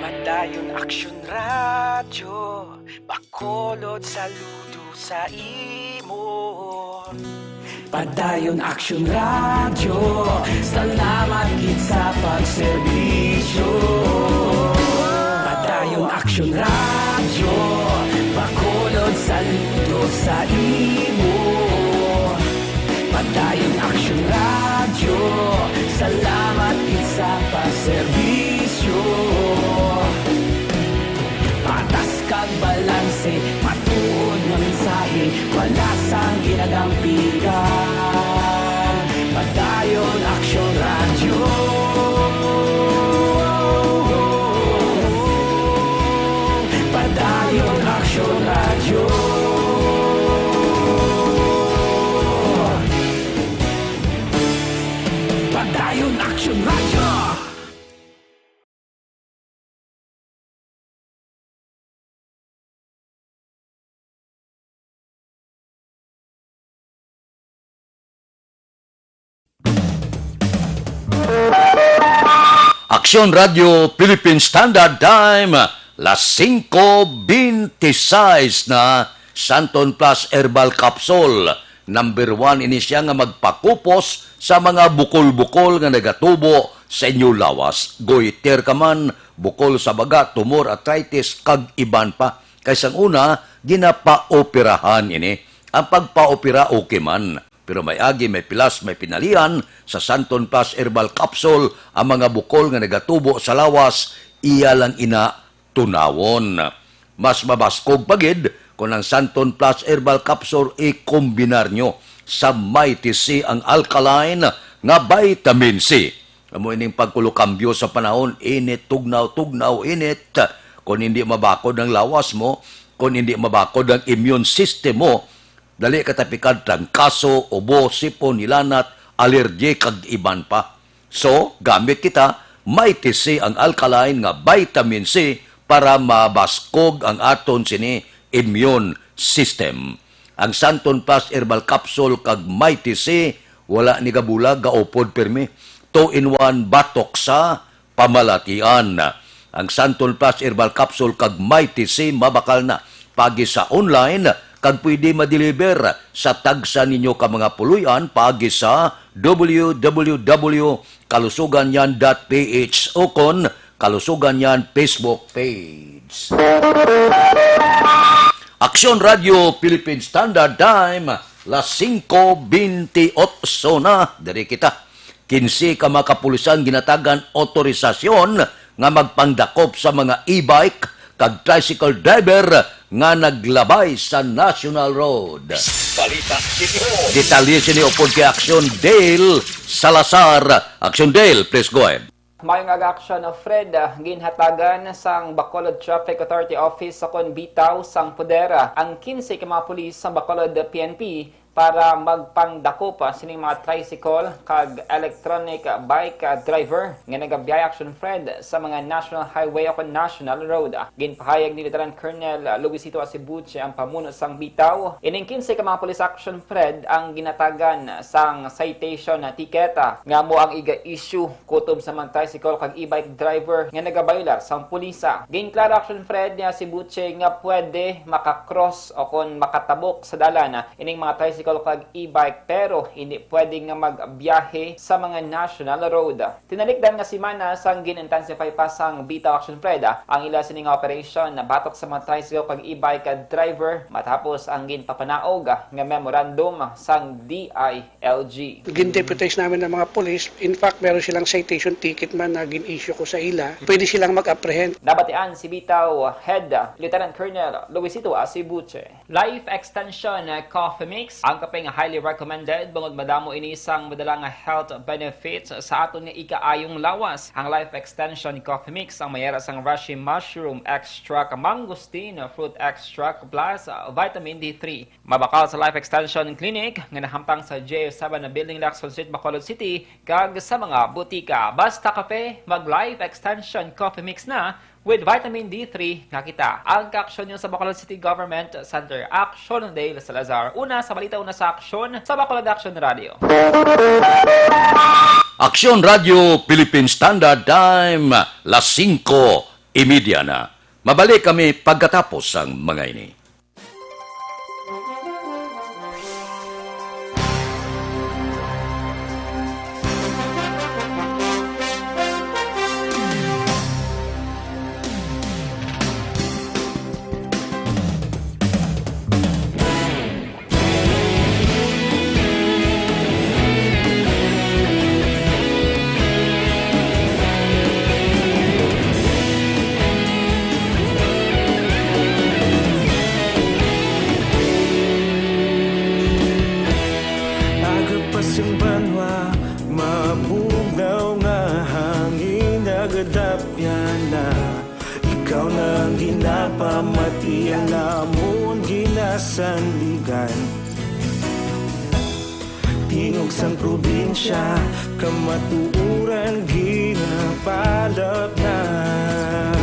Padayon Aksyon Radyo, Bacolod, saludo sa imo. Padayon Aksyon Radyo, salamat gid sa pagserbisyo. Padayon Aksyon Radyo, Bacolod, saludo sa imo. Padayon Aksyon Radyo, salamat gid sa pagserbisyo. Patas kag balanse, matuod nga mensahe, wala sang ginadampigan. Padayon Aksyon Radyo. Padayon Aksyon Radyo. Padayon Aksyon Radyo. Aksyon Radio Philippine Standard Time, las singko beintiseis na. Santon Plus Herbal Capsule, number one ini siya nga magpakupos sa mga bukol-bukol nga nagatubo sa inyo lawas. Goiter ka man, bukol sa baga, tumor, arthritis, kag iban pa. Kay sang una, ginapaoperahan ini. Ang pagpaopera okay man. Pero may agi, may pilas, may pinalian sa Santon Plus Herbal Capsule ang mga bukol nga nagatubo sa lawas, iya lang ina tunawon. Mas mabaskog pa gid kon ang Santon Plus Herbal Capsule ikombinar nyo sa Mighty C, ang alkaline nga vitamin C. Amo ining pagkulokambyo sa panahon, init, tugnaw, tugnaw, init. Kon hindi mabakod ang lawas mo, kon hindi mabakod ang immune system mo, dali ka tapikan trangkaso, ubo, sipon, hilanat, allergy, kag iban pa. So, gamit kita, Mighty C, ang alkaline nga vitamin C, para mabaskog ang aton sini immune system. Ang Santon Plus Herbal Capsule kag Mighty C, wala ni gabulag, gaupod pirmi. Two-in-one batok sa pamalatian. Ang Santon Plus Herbal Capsule kag Mighty C mabakal na paagi sa online kag pwede ma-deliver sa tagsa ninyo ka mga puloy-an paagi sa w w w kalusuganyan dot p h o kon Kalusuganyan Facebook page. Aksyon Radio Philippine Standard Time, las singko bentiocho na. Diri kita. Kinse ka mga kapulisan ginatagan otorisasyon nga magpangdakop sa mga e-bike kag tricycle driver nga naglabay sa National Road. Balita City Hall. Detalye sini upod kay Aksyon Dale Salazar. Aksyon Dale, please go ahead. Maayong aga, Aksyon Fred. Ginhatagan sang Bacolod Traffic Authority Office sa kon bitaw sang poder ang kinse ka mga pulis sang Bacolod P N P para magpangdakop sining mga tricycle kag electronic bike driver nga nagabiyay, Aksyon Fred, sa mga national highway o kon national road. Ginpahayag ni Lieutenant Colonel Luisito Asibuche, ang pamuno sang bitaw, ining kinse ka mga pulis, Aksyon Fred, ang ginatagan sang citation ticket nga amo ang iga-issue kutob sa mga tricycle kag e-bike driver nga nagabaylar sang pulisa. Ginklaro, Aksyon Fred, ni Asibuche nga pwede makakross o kon makatabok sa dalan ining mga tricycle kag e-bike, pero hindi pwede nga magbiyahe sa mga national road. Tinalikdan nga semana sang gin-intensify pa sang Bitaw Action Fred ang ila sini nga operation batok sa mga tricycle kag e-bike driver matapos ang ginpapanaog nga memorandum sang D I L G. Gin-deputize namin ang mga police. In fact, meron silang citation ticket man na gin-issue ko sa ila. Pwede silang mag-apprehend. Nabatian si Bitaw Head Lieutenant Colonel Luisito Asibuche. Life Extension, uh, Coffee Mix, ang kape nga highly recommended bangod madamo ini sang madala nga health benefits sa aton nga ikaayong lawas. Ang Life Extension Coffee Mix ang may ara sang reishi mushroom extract, mangosteen fruit extract, plus, uh, vitamin D three. Mabakal sa Life Extension Clinic nga nahamtang sa J seven Building, Lacson Street, Bacolod City, kag sa mga butika. Basta kape, mag Life Extension Coffee Mix na, with vitamin D three nga kita. Ang kaaksyon niyo sa Bacolod City Government Center. Aksyon, Dale Salazar. Una sa balita, una sa aksyon, sa Bacolod Aksyon Radio. Aksyon Radio Philippine Standard Time, las singko y media na. Mabalik kami pagkatapos sang mga ini. Aga pa sing banwa, mabugnaw nga hangin, nagadapyan na. Ikaw na ang ginapamati, ang amon ginasandigan. Tingog sang probinsya, kamatuoran ginapalapnag.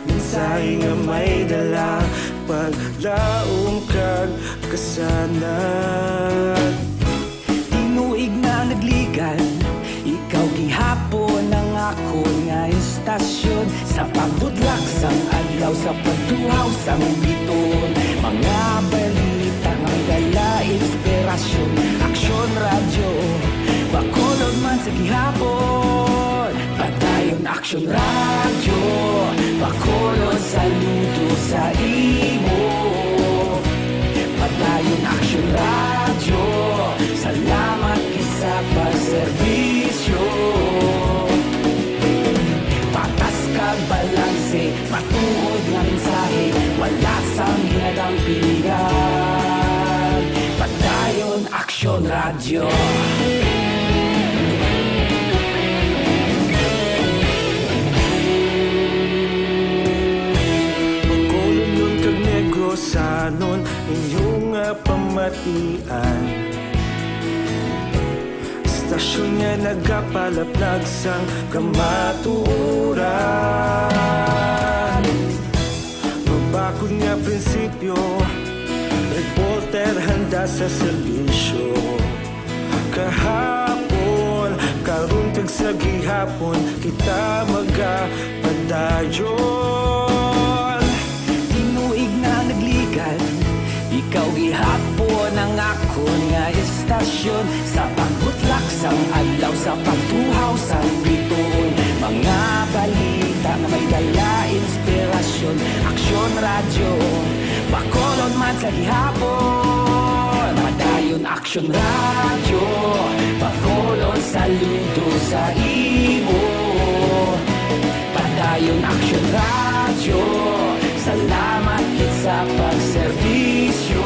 Mensahe nga may dala, paglaom kag kasanag. Tinuig na nagligad, ikaw gihapon ang akon nga istasyon. Sa pagbudlak sang adlaw, sa pagtuhaw sang bituon, mga balita nga may dala inspirasyon. Aksyon Radyo, Bacolod man sa gihapon. Padayon Aksyon Radyo, Bacolod, saludo sa imo. Padayon Aksyon Radyo, salamat gid sa pagserbisyo. Patas kag balanse, matuod nga mensahe, wala sang ginadampingan. Padayon Aksyon Radyo. Bacolod kag Negrosanon, inyo nga pamatian. Istasyon nga nagapalaplag sang kamatuoran. Mabakod nga prinsipyo, reporter handa sa serbisyo. Kahapon, karon kag sa gihapon, kita magapadayon. Tinuig na nagligad, ikaw gihapon ang akon nga istasyon. Sa pagbutlak sang adlaw, sa pagtuhaw sang bituon, mga balita nga may dala inspirasyon. Aksyon Radyo, Bacolod man sa gihapon. Padayon Aksyon Radyo, Bacolod, saludo sa imo. Padayon Aksyon Radyo, salamat gid sa pagserbisyo.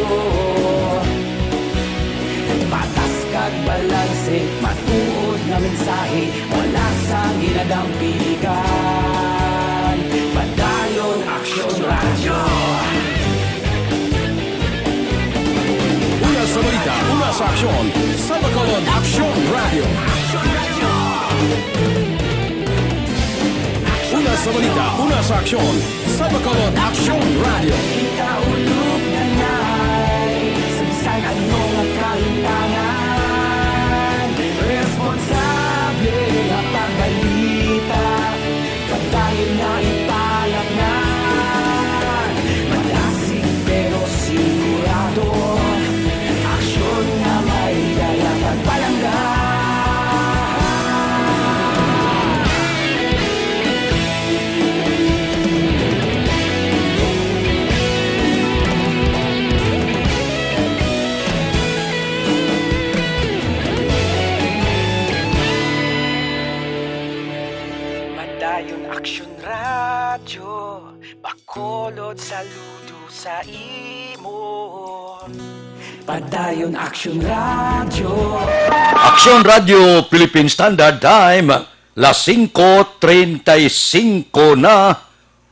Patas kag balanse, matuod nga mensahe, wala sang ginadampigan. Padayon Aksyon Radyo. Una sa balita, una sa aksyon, sa Bacolod Aksyon Radyo. Una sa balita, una sa aksyon, sa Bacolod Aksyon Radyo. Ikaulog na nay, sa bisan ano nga kahintangan, responsable nga pagbalita, padayon nga ipalapngan. Madasig pero sigurado, Aksyon Radyo Bacolod, saludo sa imo. Padayon Aksyon Radyo. Aksyon Radyo Philippine Standard Time, las singko treinta y cinco na.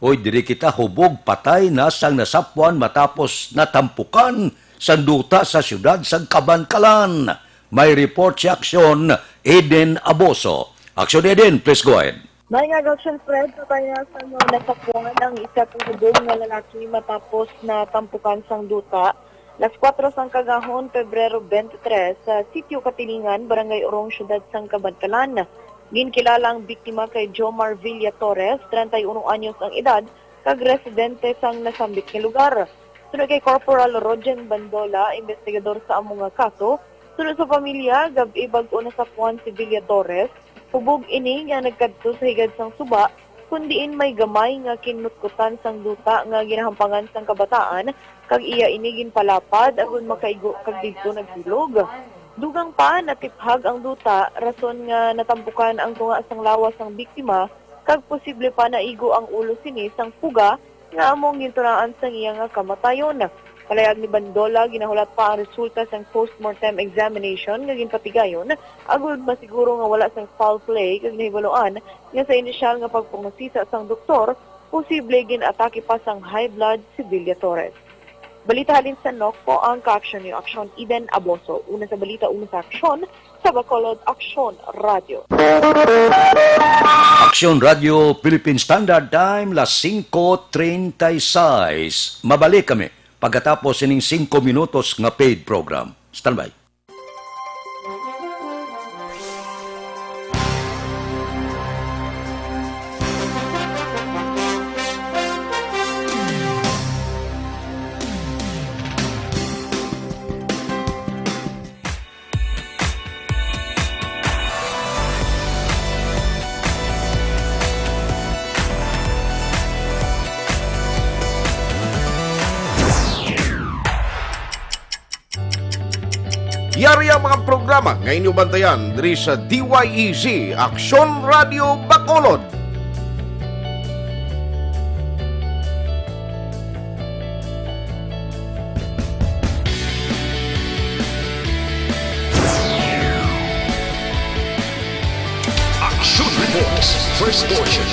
Hoy, diri kita, hubog patay na sang nasapwan matapos natampukan sang duta sa siyudad sang Kabankalan. May report si Aksyon Eden Aboso. Aksyon Eden, please go ahead. May nga Aksyon Fred, patay na sang nasapwan ang isa ka hubog nga lalaki matapos natampukan sang duta. Las kuwatro sang kagahon, Pebrero twenty-three, sa Sitio Katilingan, Barangay Orong, Siyudad sang Kabankalan. Ginkilala ang biktima kay Jomar Villa Torres, treinta y uno anyos ang edad, kag residente sang nasambit nga lugar. Suno kay Corporal Rogen Bandola, investigador sa amo nga kaso, suno sa pamilya, gab-i bag-o nasapuan si Villa Torres. Hubog ini nga nagkadto sa higad sang suba, kun diin may gamay nga kinutkutan sang duta nga ginahampangan sang kabataan, kag iya ini ginpalapad agod makaigo kag didto nagbilog. Dugang pa, natiphag ang duta, rason nga natampukan ang tunga sang lawas sang biktima, kag posible pa naigo ang ulo sini sang puga nga amo ang gintunaan sang iya nga kamatayon. Palayag ni Bandola, ginahulat pa ang resulta sang postmortem examination nga ginpatigayon agod masiguro nga wala sang foul play, kag nahibaluan nga sa inisyal nga pagpangasisa sang doktor, posible gin-atake pa sang high blood si Villa Torres. Balita halin sa Nokpo, ang ka-aksyon niyo, Aksyon Eden Aboso. Una sa balita, una sa aksyon, sa Bacolod, Aksyon Radyo. Aksyon Radyo Philippine Standard Time, las singko treinta y seis. Mabalik kami pagkatapos sining singko minutos nga paid program. Standby. Yari ang mga programa nga inyo bantayan diri sa D Y E Z, Aksyon Radio Bacolod. Action Reports, first portion.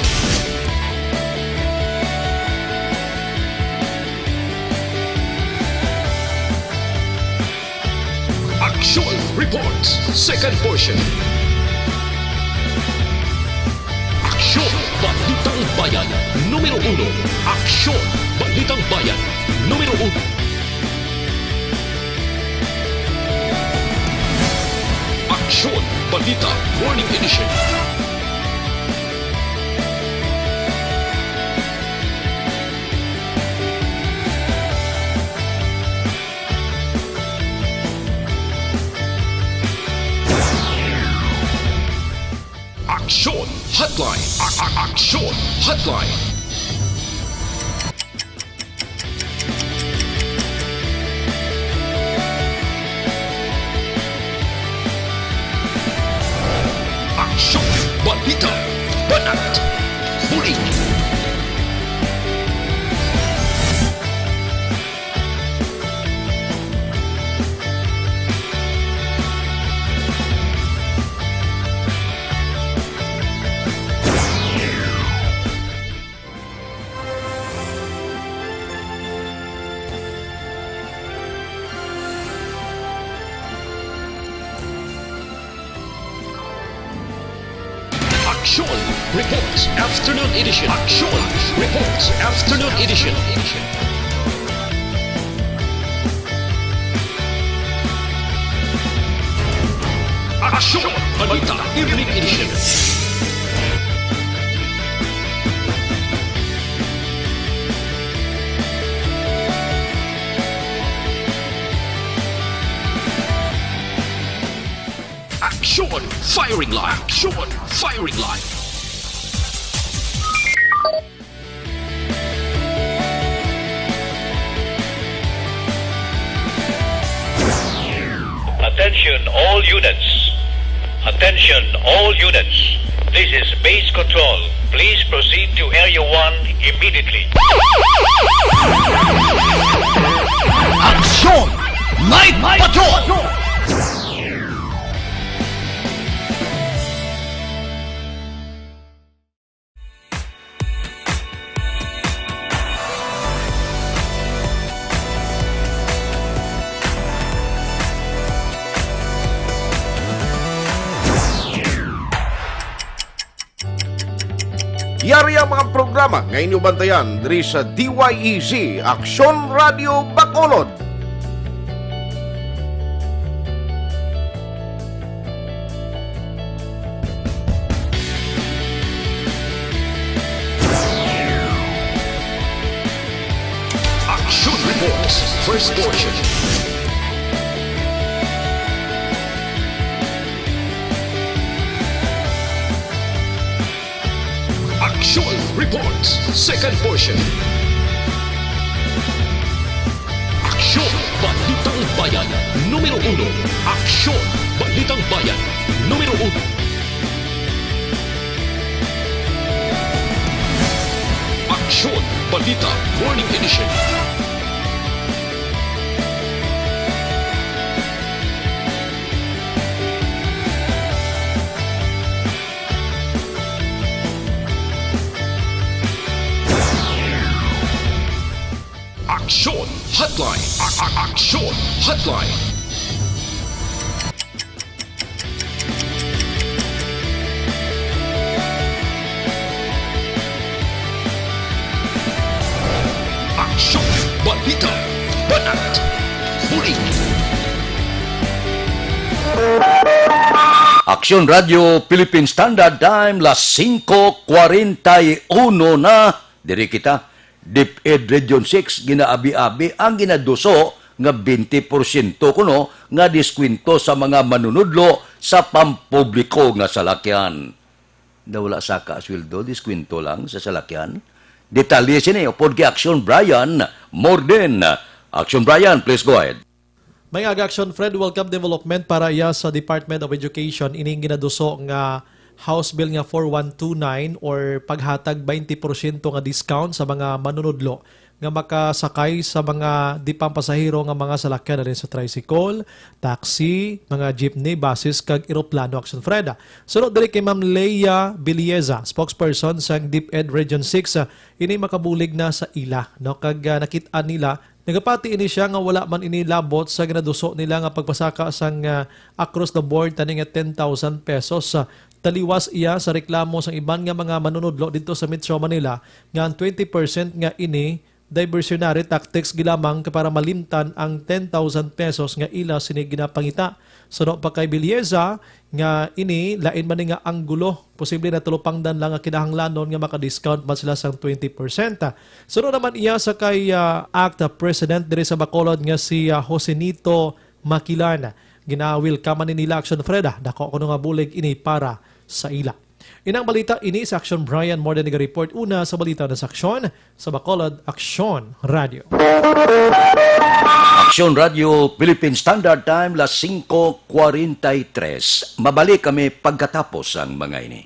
Action Reports, second portion. Action Balitang Bayan, numero uno. Action Balitang Bayan, numero uno. Action Balita Morning Edition. Action Headline. A- a- Action Headline. Action Balita. Banat. Bulig. Action Reports Afternoon Edition. Action Reports Afternoon Edition. Action Balita Evening Edition. Action Firing Line. Action Firing Line. Attention all units. Attention. Attention, all units. This is base control. Please proceed to Area one immediately. Aksyon! Night Patrol! Yari ang mga programa nga inyo bantayan diri sa D Y E Z, Aksyon Radio Bacolod. Action Reports, first portion. Action Reports, second portion. Aksyon, Balitang Bayan, numero uno. Aksyon, Balitang Bayan, numero uno. Aksyon, Balita, Morning Edition. Aksyon Hotline. A- a- Aksyon Hotline. Aksyon, balita, banat, bulig. Aksyon Radio Philippine Standard Time, las singko kwarenta y uno na. Diri kita, DepEd Region six, ginaabi-abi ang ginaduso nga twenty porsyento kuno nga diskwento sa mga manunudlo sa pampubliko nga salakyan. Daw wala saka sweldo, diskwento lang sa salakyan. Detalye sini upod kay Action Brian Morden. Action Brian, please go ahead. May aga, Action Fred, welcome development para iya sa Department of Education. Ining ginaduso nga House Bill nga four one two nine or paghatag twenty porsyento nga discount sa mga manunudlo nga makasakay sa mga di pampasahero nga mga salakyan, halin sa tricycle, taxi, mga jeepney, buses, kag eroplano, Action Fred. Sunod diri kay Ma'am Leia Bilieza, spokesperson sang DepEd Region six, ah, ini makabulig na sa ila, no? Kag, ah, nakit-an nila, nagapati ini siya nga wala man ini labot sa ginaduso nila nga pagpasaka sang, ah, across the board tani nga ten thousand pesos. Ah, taliwas iya sa reklamo sang iban nga mga manunudlo didto sa Metro Manila nga ang twenty percent nga ini diversionary tactics gilamang ka para malimtan ang ten thousand pesos nga ila sini ginapangita. Suno pa kay Bilieza nga ini lain man ni nga anggulo, posible natalupangdan lang nga kinahanglanon nga maka-discount man sila sang twenty percent. Suno naman iya sa kay, ah, ACT President diri sa Bacolod nga si, ah, Josenito Makilan. Gina-welcome man ni nila, Action Fred, ah. Dako kuno nga bulig ini para sa ila. Inang balita ini sa Action Brian Morden naga-report. Una sa balita na sa Aksyon, sa Bacolod, Aksyon Radio. Aksyon Radio, Philippine Standard Time, las singko kwarenta y tres. Mabalik kami pagkatapos sang mga ini.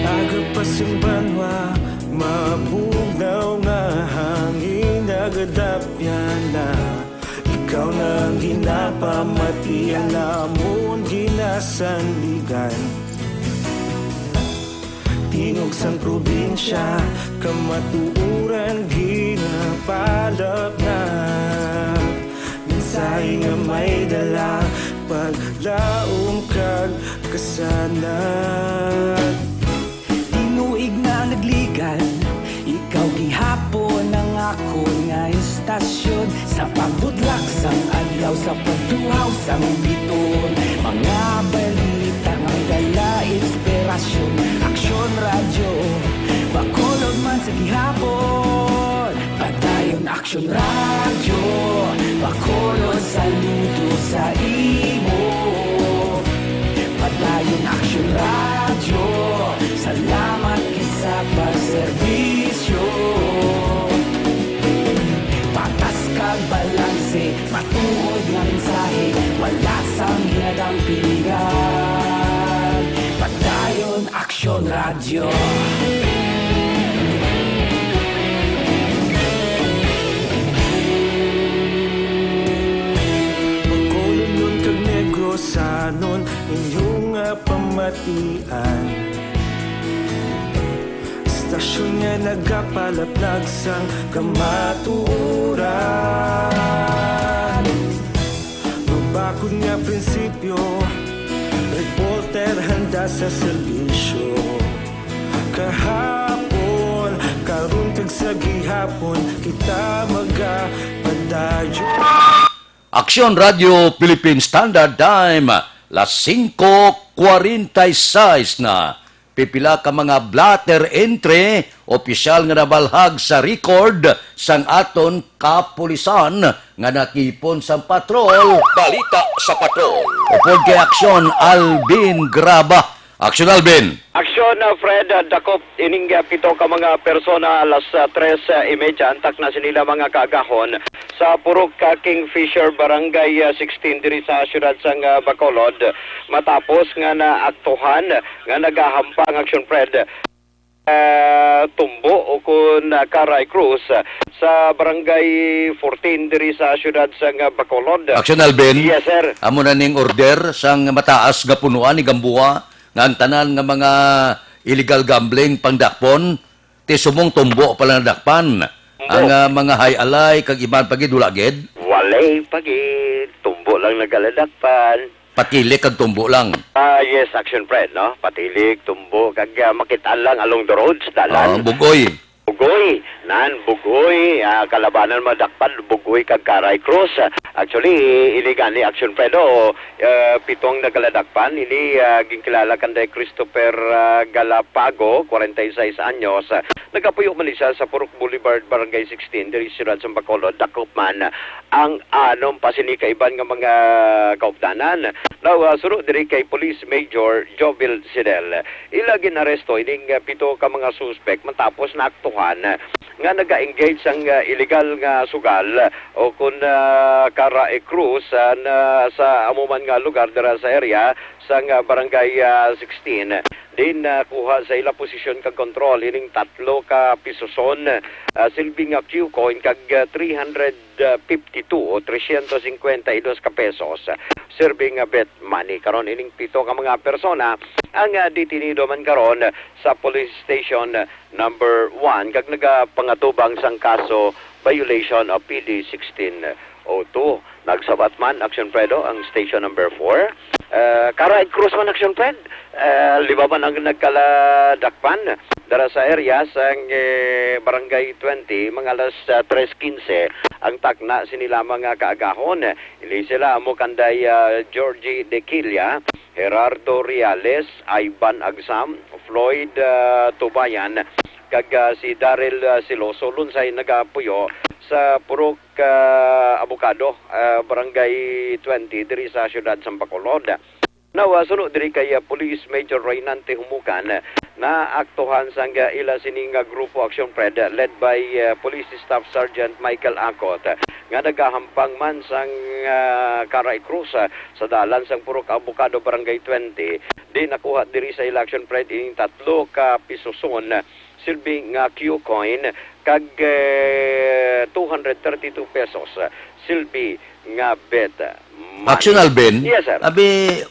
Aga pa sing banwa, mabugnaw nga hangin nagadapyan na. Ikaw na ang ginapamati, ang amon ginasandigan. Tingog sang probinsya, kamatuoran ginapalapnat. Mensahe nga may dala, paglaom kag kasanag. Tinuig na nagligad, Tasyon sa pagbudlak sang adlaw, sa pagtuhaw sang biton, mga balita nga may dala inspirasyon. Aksyon Radyo, Bacolod man sa gihapon. Padayon Aksyon Radyo, Bacolod saludo sa imo. Padayon Aksyon Radyo, salamat kisa pagserbisyo. Patas kag balanse, matuod nga mensahe, wala sang ginadampigan. Padayon Aksyon Radyo. Bacolodnon kag Negrosanon, inyo nga pamatian. Istasyon nga nagapalaplag sang kamatuoran. Mabakod nga prinsipyo, reporter handa sa serbisyo. Kahapon, karon kag sa gihapon, kita magapadayon. Aksyon Radyo Philippine Standard Time, las singko kwarenta y seis na. Pipila ka mga blotter entry, opisyal nga nabalhag sa record sang aton kapulisan nga natipon sang patrol. Balita sa patrol. Upod kay Aksyon Alvin Graba. Aksyon Alvin. Aksyon, uh, Fred, uh, dakop ining, uh, pito ka mga persona alas, uh, tres, uh, imedya ang takna sinila mga kaagahon sa purok, uh, Kingfisher, Barangay, uh, sixteen diri sa siyudad sang, uh, Bacolod, matapos nga naaktuhan nga nagahampang, Aksyon Fred, uh, tumbo o kun, uh, karay krus, uh, sa Barangay fourteen diri sa siyudad sang, uh, Bacolod. Aksyon Alvin. Yes, sir. Amo na ning order sang mataas nga punuan ni Gamboa nga ang tanan nga mga illegal gambling pangdakpon, ti subong tumbo pa lang nadakpan. Tumbo. Ang, ah, mga hay alay kag iban pa gid, wala gid? Walay pa gid. Tumbo lang nagaladakpan. Patilik kag tumbo lang. Ah, yes, Action Fred, no? Patilik, tumbo, kag, ah, makit-an lang along the roads, dalan. Ah, bugoy. Bugoy, nan, bugoy, ah, kalabanan madakpan, bugoy kag karay krus. Actually, ini gani, Action Fred, oh, ah, pitong nagaladakpan, ini, ah, ginkilala kanday Christopher, ah, Galapago, kwarenta y seis anyos. Nagapuyo man ni siya sa Purok Boulevard, Barangay sixteen, diri sa siyudad sa Bacolod. Dakop man ang anom pa sini ka iban nga mga kaupdanan. Now, ah, suno diri kay Police Major Jovel Sidel. Ila ginaresto ining, ah, pito ka mga suspek matapos naaktuhan, ah, nga naga-engage sang, ah, illegal nga sugal, ah, o kun, ah, kara e krus, ah, na sa amo man nga lugar dira sa area sang, ah, Barangay, ah, sixteen. Din nakuha sa ila posisyon kag kontrol ining tatlo ka pisoson, ah, silbi nga Q coin kag, ah, three hundred fifty-two o trescientos cincuenta y dos ka pesos, ah, silbi nga bet money. Karon ining pito ka mga persona ang, ah, detenido man karon sa Police Station Number One kag nagapangatubang sang kaso violation of P D sixteen oh two. Nagsabat man, Action Fred, oh, ang Station Number Four. Eh, kara e krus man, Action Fred. Eh, lima man ang nagkaladakpan dara sa area sang, eh, Barangay twenty, mga alas, ah, tres quince ang takna sini lamang nga kaagahon. Ini sila amo kanday, ah, Georgie Dequilla, Gerardo Reales, Ivan Agsam, Floyd, ah, Tubayan, kag, ah, si Daryl, ah, Siloso, lunsay nagapuyo sa Purok, ah, Abogado, ah, Barangay twenty, diri sa siyudad sang Bacolod. Now, ah, suno diri kay, ah, Police Major Roynante Humukan, naaktuhan sang, ah, ila sini nga grupo, Action Fred, led by, ah, Police Staff Sergeant Michael Acot, nga nagahampang man sang, ah, kara e krus, ah, sa dalan sang Purok Abogado, Barangay twenty. Di nakuha diri sa ila, Action Fred, ining tatlo ka pisoson, silbi nga Q coin, kag, eh, two hundred thirty-two pesos, silbi nga bet money. Action Alvin? Yes, sir. Abi,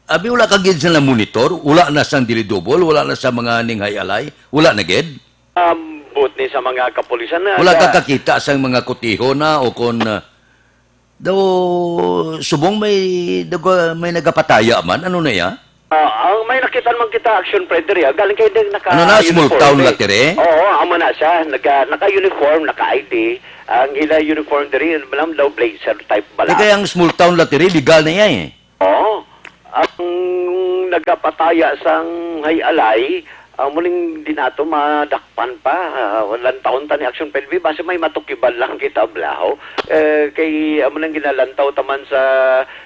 abi, wala ka gid sa monitor, wala na sang dilidubol, wala na sa mga ninghay-alay, wala na gid? Ambot ni sa mga kapulisan na Wala ka sa kakita sang mga kutiho na o kon, ah, daw subong may, daw may nagapataya man, ano na ya? Ah, ang may nakita man kita, Action Fred, diri, ah, galing kay din naka-uniform. Ano na, small town eh. Lottery? Oo, amo na siya. Naka, naka-uniform, naka-I D. Ang ila uniform diri, malam daw blazer type bala. Di kaya ang small town lottery, legal na iya eh. Oo. Ang nagapataya sang hay alay, ah, muling di nato madakpan pa. Ah, walang taon ta ni Action Fred, base may matukiban lang kita, blaho. Eh, kay, amo nang ginalantaw taman sa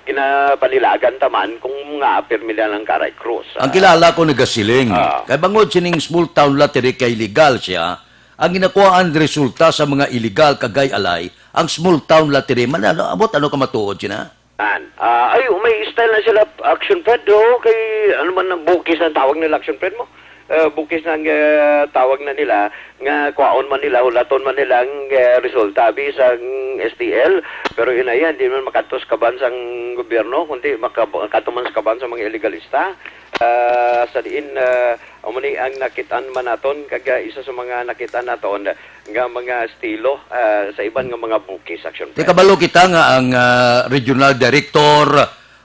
ginapanilagan taman kung nga pirmi na lang karay krus, Ang ah. Kilala ko nagasiling, Ah. Kay bangod sining small town lottery kay legal siya, ang ginakuhaan resulta sa mga illegal kag hay alay, ang small town lottery man, ano, abot ano ka matuod sina? An, ah, ay, may style na sila, Action Fred, oh, kay, ano man ang bukis ang tawag nila, Action Fred mo? Eh, bukis na ang, eh, tawag na nila, nga kwaon man nila, hulaton man nila ang, eh, resulta, abi sang S T L. Pero yun na yan, di man makatos kaban sang gobyerno, kundi maka-, makato man sa kaban sa mga ilegalista. Ah, sa diin, ah, amo ni ang nakitaan man naton, kag, ah, isa sa mga nakitaan naton nga mga estilo, ah, sa iban nga mga bukis, Action Fred. Di kabalo kita nga ang, ah, regional director,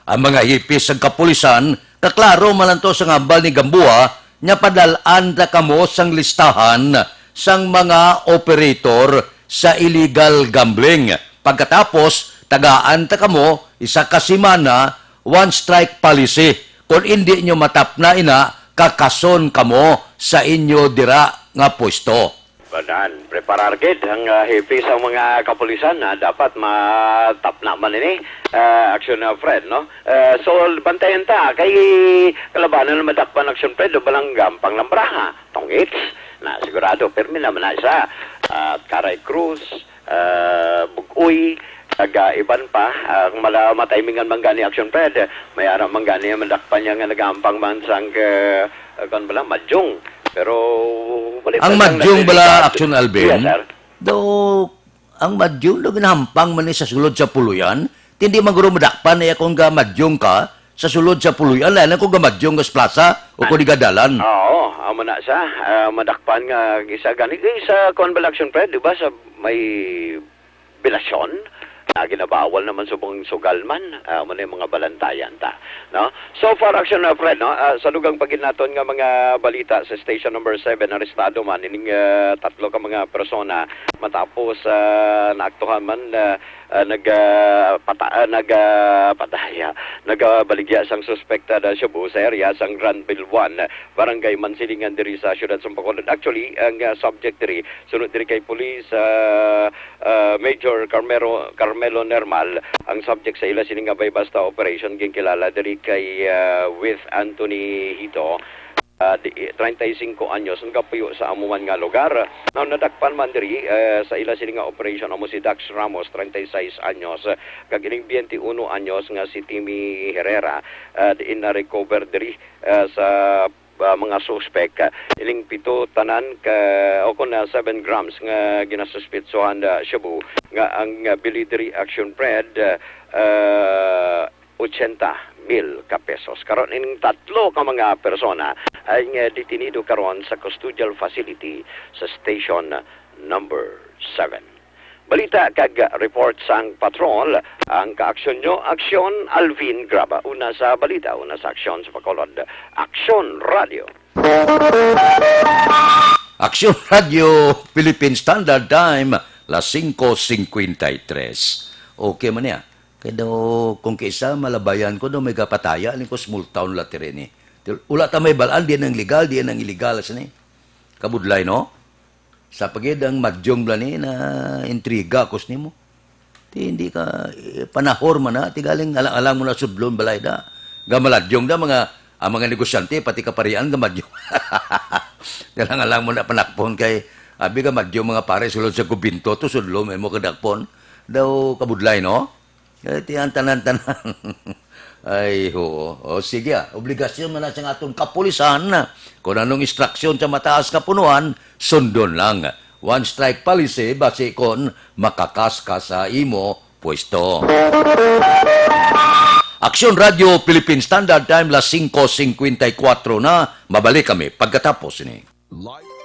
ang mga hipis sang kapulisan, kaklaro man lang to sa hambal ni Gamboa, nga padal-an ta kamo sang listahan sang mga operator sa illegal gambling. Pagkatapos, tagaan ta kamo isa ka semana, one strike policy. Kung indi nyo matapna ina, kakason kamo sa inyo dira nga pwesto. Banan, preparar gid ang, ah, hepe sa mga kapulisan na dapat matapna man ini, ah, Action, ah, Fred, no? Ah, so, bantayan ta, kay kalabanan na madakpan, Action Fred, o balang gampang lambraha. Tong its, na sigurado, pirmi naman na isa. At Karay Cruz, ah, Bug-oy, kag, ah, iban pa, ang mala-, matimingan man gani, Action Fred, may ara man gani, madakpan niya nga nagampang man sang, ah, kuwan bala, madyong. Pero, wala Ang pa lang madyong bala, nagdedikado. Action Alvin? Yes, sir. Daw, ang madyong daw ginahampang man ni sa sulod sa puluyan. Hindi man guro madakpan niya kung ga madyong ka sa sulod sa puluyan. Lain lang kung ga madyong ka sa plaza o kung di ga dalan. Oo, amo na siya. Ah, madakpan nga isa gani. Eh, sa kuwan bala, Action Fred, di ba, sa may bilasyon, ah, ginabawal naman subong sugal man, ah, amo na yung mga balantayan ta, no? So far, Action, ah, Fred, no? Ah, sa dugang pa gid naton nga mga balita sa station number seven, arestado man ining, ah, tatlo ka mga persona matapos, ah, naaktuhan man, ah, ah, nag, ah, pata-, ah, nag, ah, pataya, nagabaligya sang suspect sa Shabu sa area sang Granville one, Barangay Mansilingan diri sa siyudad sa Bacolod. Actually, ang, ah, subject diri, sunod diri kay Police, ah, ah, Major Carmero, Carmelo Nermal, ang subject sa ila sini nga bay-basta operation ginkilala diri kay, ah, with Anthony Hito, ah, di, treinta y cinco anyos, nagapuyo sa amuan nga lugar. Now, nadakpan man diri, eh, sa ila sini nga operation amo si Dax Ramos, treinta y seis anyos, kag ining twenty-uno anyos nga si Timmy Herrera, ah, diin na-recover diri, ah, sa ah, mga suspek. Ining pito tanan ka, o kun, ah, seven grams nga ginasuspitsuhan, ah, shabu nga ang, ah, bili diri, Action Fred, ah, ochenta mil ka pesos. Karon ining tatlo ka mga persona ay nga detenido karon sa custodial facility sa station number seven. Balita kag report sang patrol, ang kaaksyon nyo, Aksyon Alvin Graba. Una sa balita, una sa aksyon sa Bacolod, Aksyon Radio. Aksyon Radio, Philippine Standard Time, las singko singkwenta y tres. Okay man niya. Kaya daw, kung kaisa, malabayan ko daw may kapataya, ni ko small town lottery ni. Wala ta may balaan, di nang legal, di nang illegal, sini. Kabudlay, no? Sa pagid ang madyong bala ni na intriga, kus nimo. Ti hindi ka, eh, panahor man na, ti galing alang-alang mo na sudlon balay da. Gamaladyong da, mga, ang mga negosyante, pati kaparian, gamadyong. Galang-alang mo na panakpon kay, abi gamadyong mga pare, sulod sa kumbento, to sudlon, may mo kadakpon. Daw kabudlay, no? Eh, ti ang tanan-tanan. Ay, oo. O, sige, ah. Obligasyon man na sa atong kapulisan. Kung anong instruksyon sa mataas nga punuan, sundon lang. One strike policy, basi kon makakas ka sa imo pwesto. Aksyon Radio Philippine Standard Time, las singko singkwenta y kuwatro na. Mabalik kami pagkatapos ni. Live.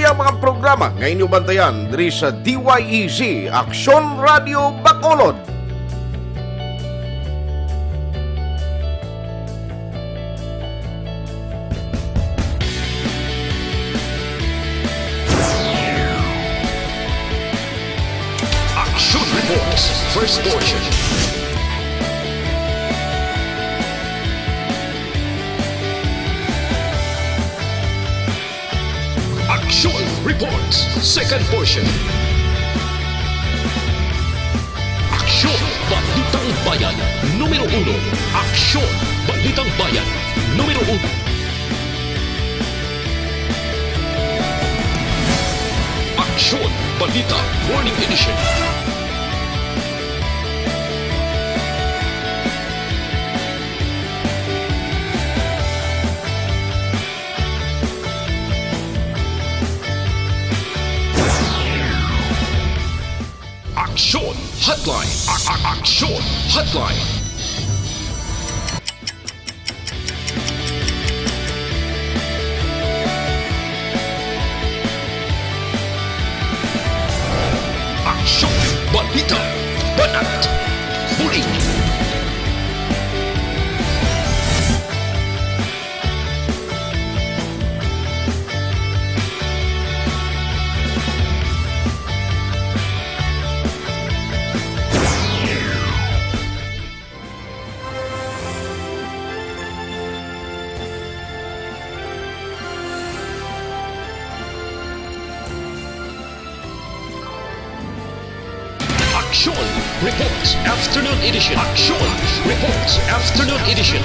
Ang mga programa nga inyo bantayan diri sa D Y E Z, Aksyon Radio Bacolod. Action Reports, first portion. Action Reports, second portion. Aksyon, Balitang Bayan, numero uno. Aksyon, Balitang Bayan, numero uno. Aksyon, Balita, Morning Edition. Aksyon Hotline. A- a- Aksyon Hotline. Aksyon, balita, banat, bulig. Aksyon Reports Afternoon Edition. Aksyon Reports Afternoon Edition.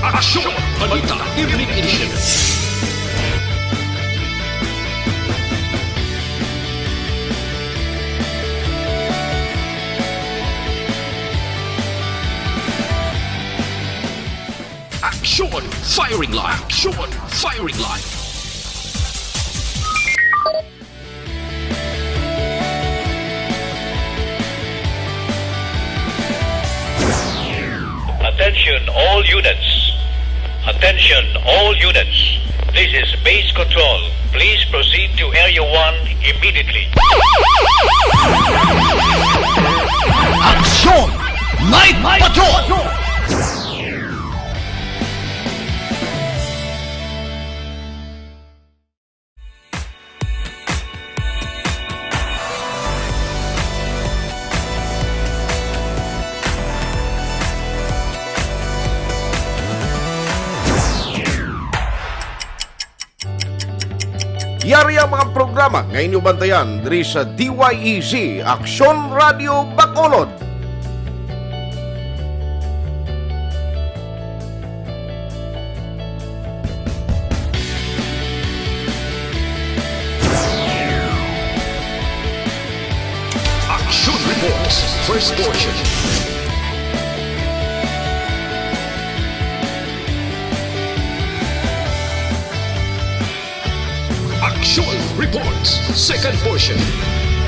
Aksyon Balita Evening Edition. Aksyon Firing Line. Aksyon Firing Line. Attention all units. Attention all units. This is base control. Please proceed to Area one immediately. Aksyon! Night Patrol! Yari ang mga programa nga inyo bantayan diri sa D Y E Z, Aksyon Radio Bacolod. Action Reports, first portion. Action Reports, second portion.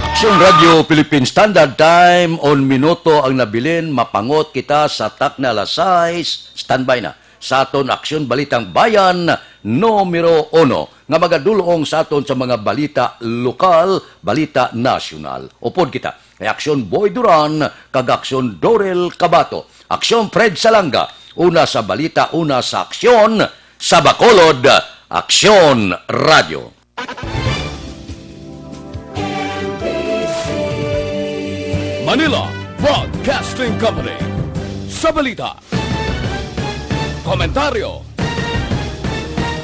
Aksyon Radio Philippine Standard Time, on minuto ang nabilin, mapangot kita sa takna alas sais. Standby na sa aton Aksyon Balitang Bayan numero uno, nga magadulong sa aton sa mga balita lokal, balita nasyonal. Upod kita kay Aksyon Boy Duran kag Aksyon Dorel Cabato, Aksyon Fred Salanga, una sa balita, una sa aksyon, sa Bacolod, Aksyon Radio. Manila Broadcasting Company. Sa balita, komentaryo,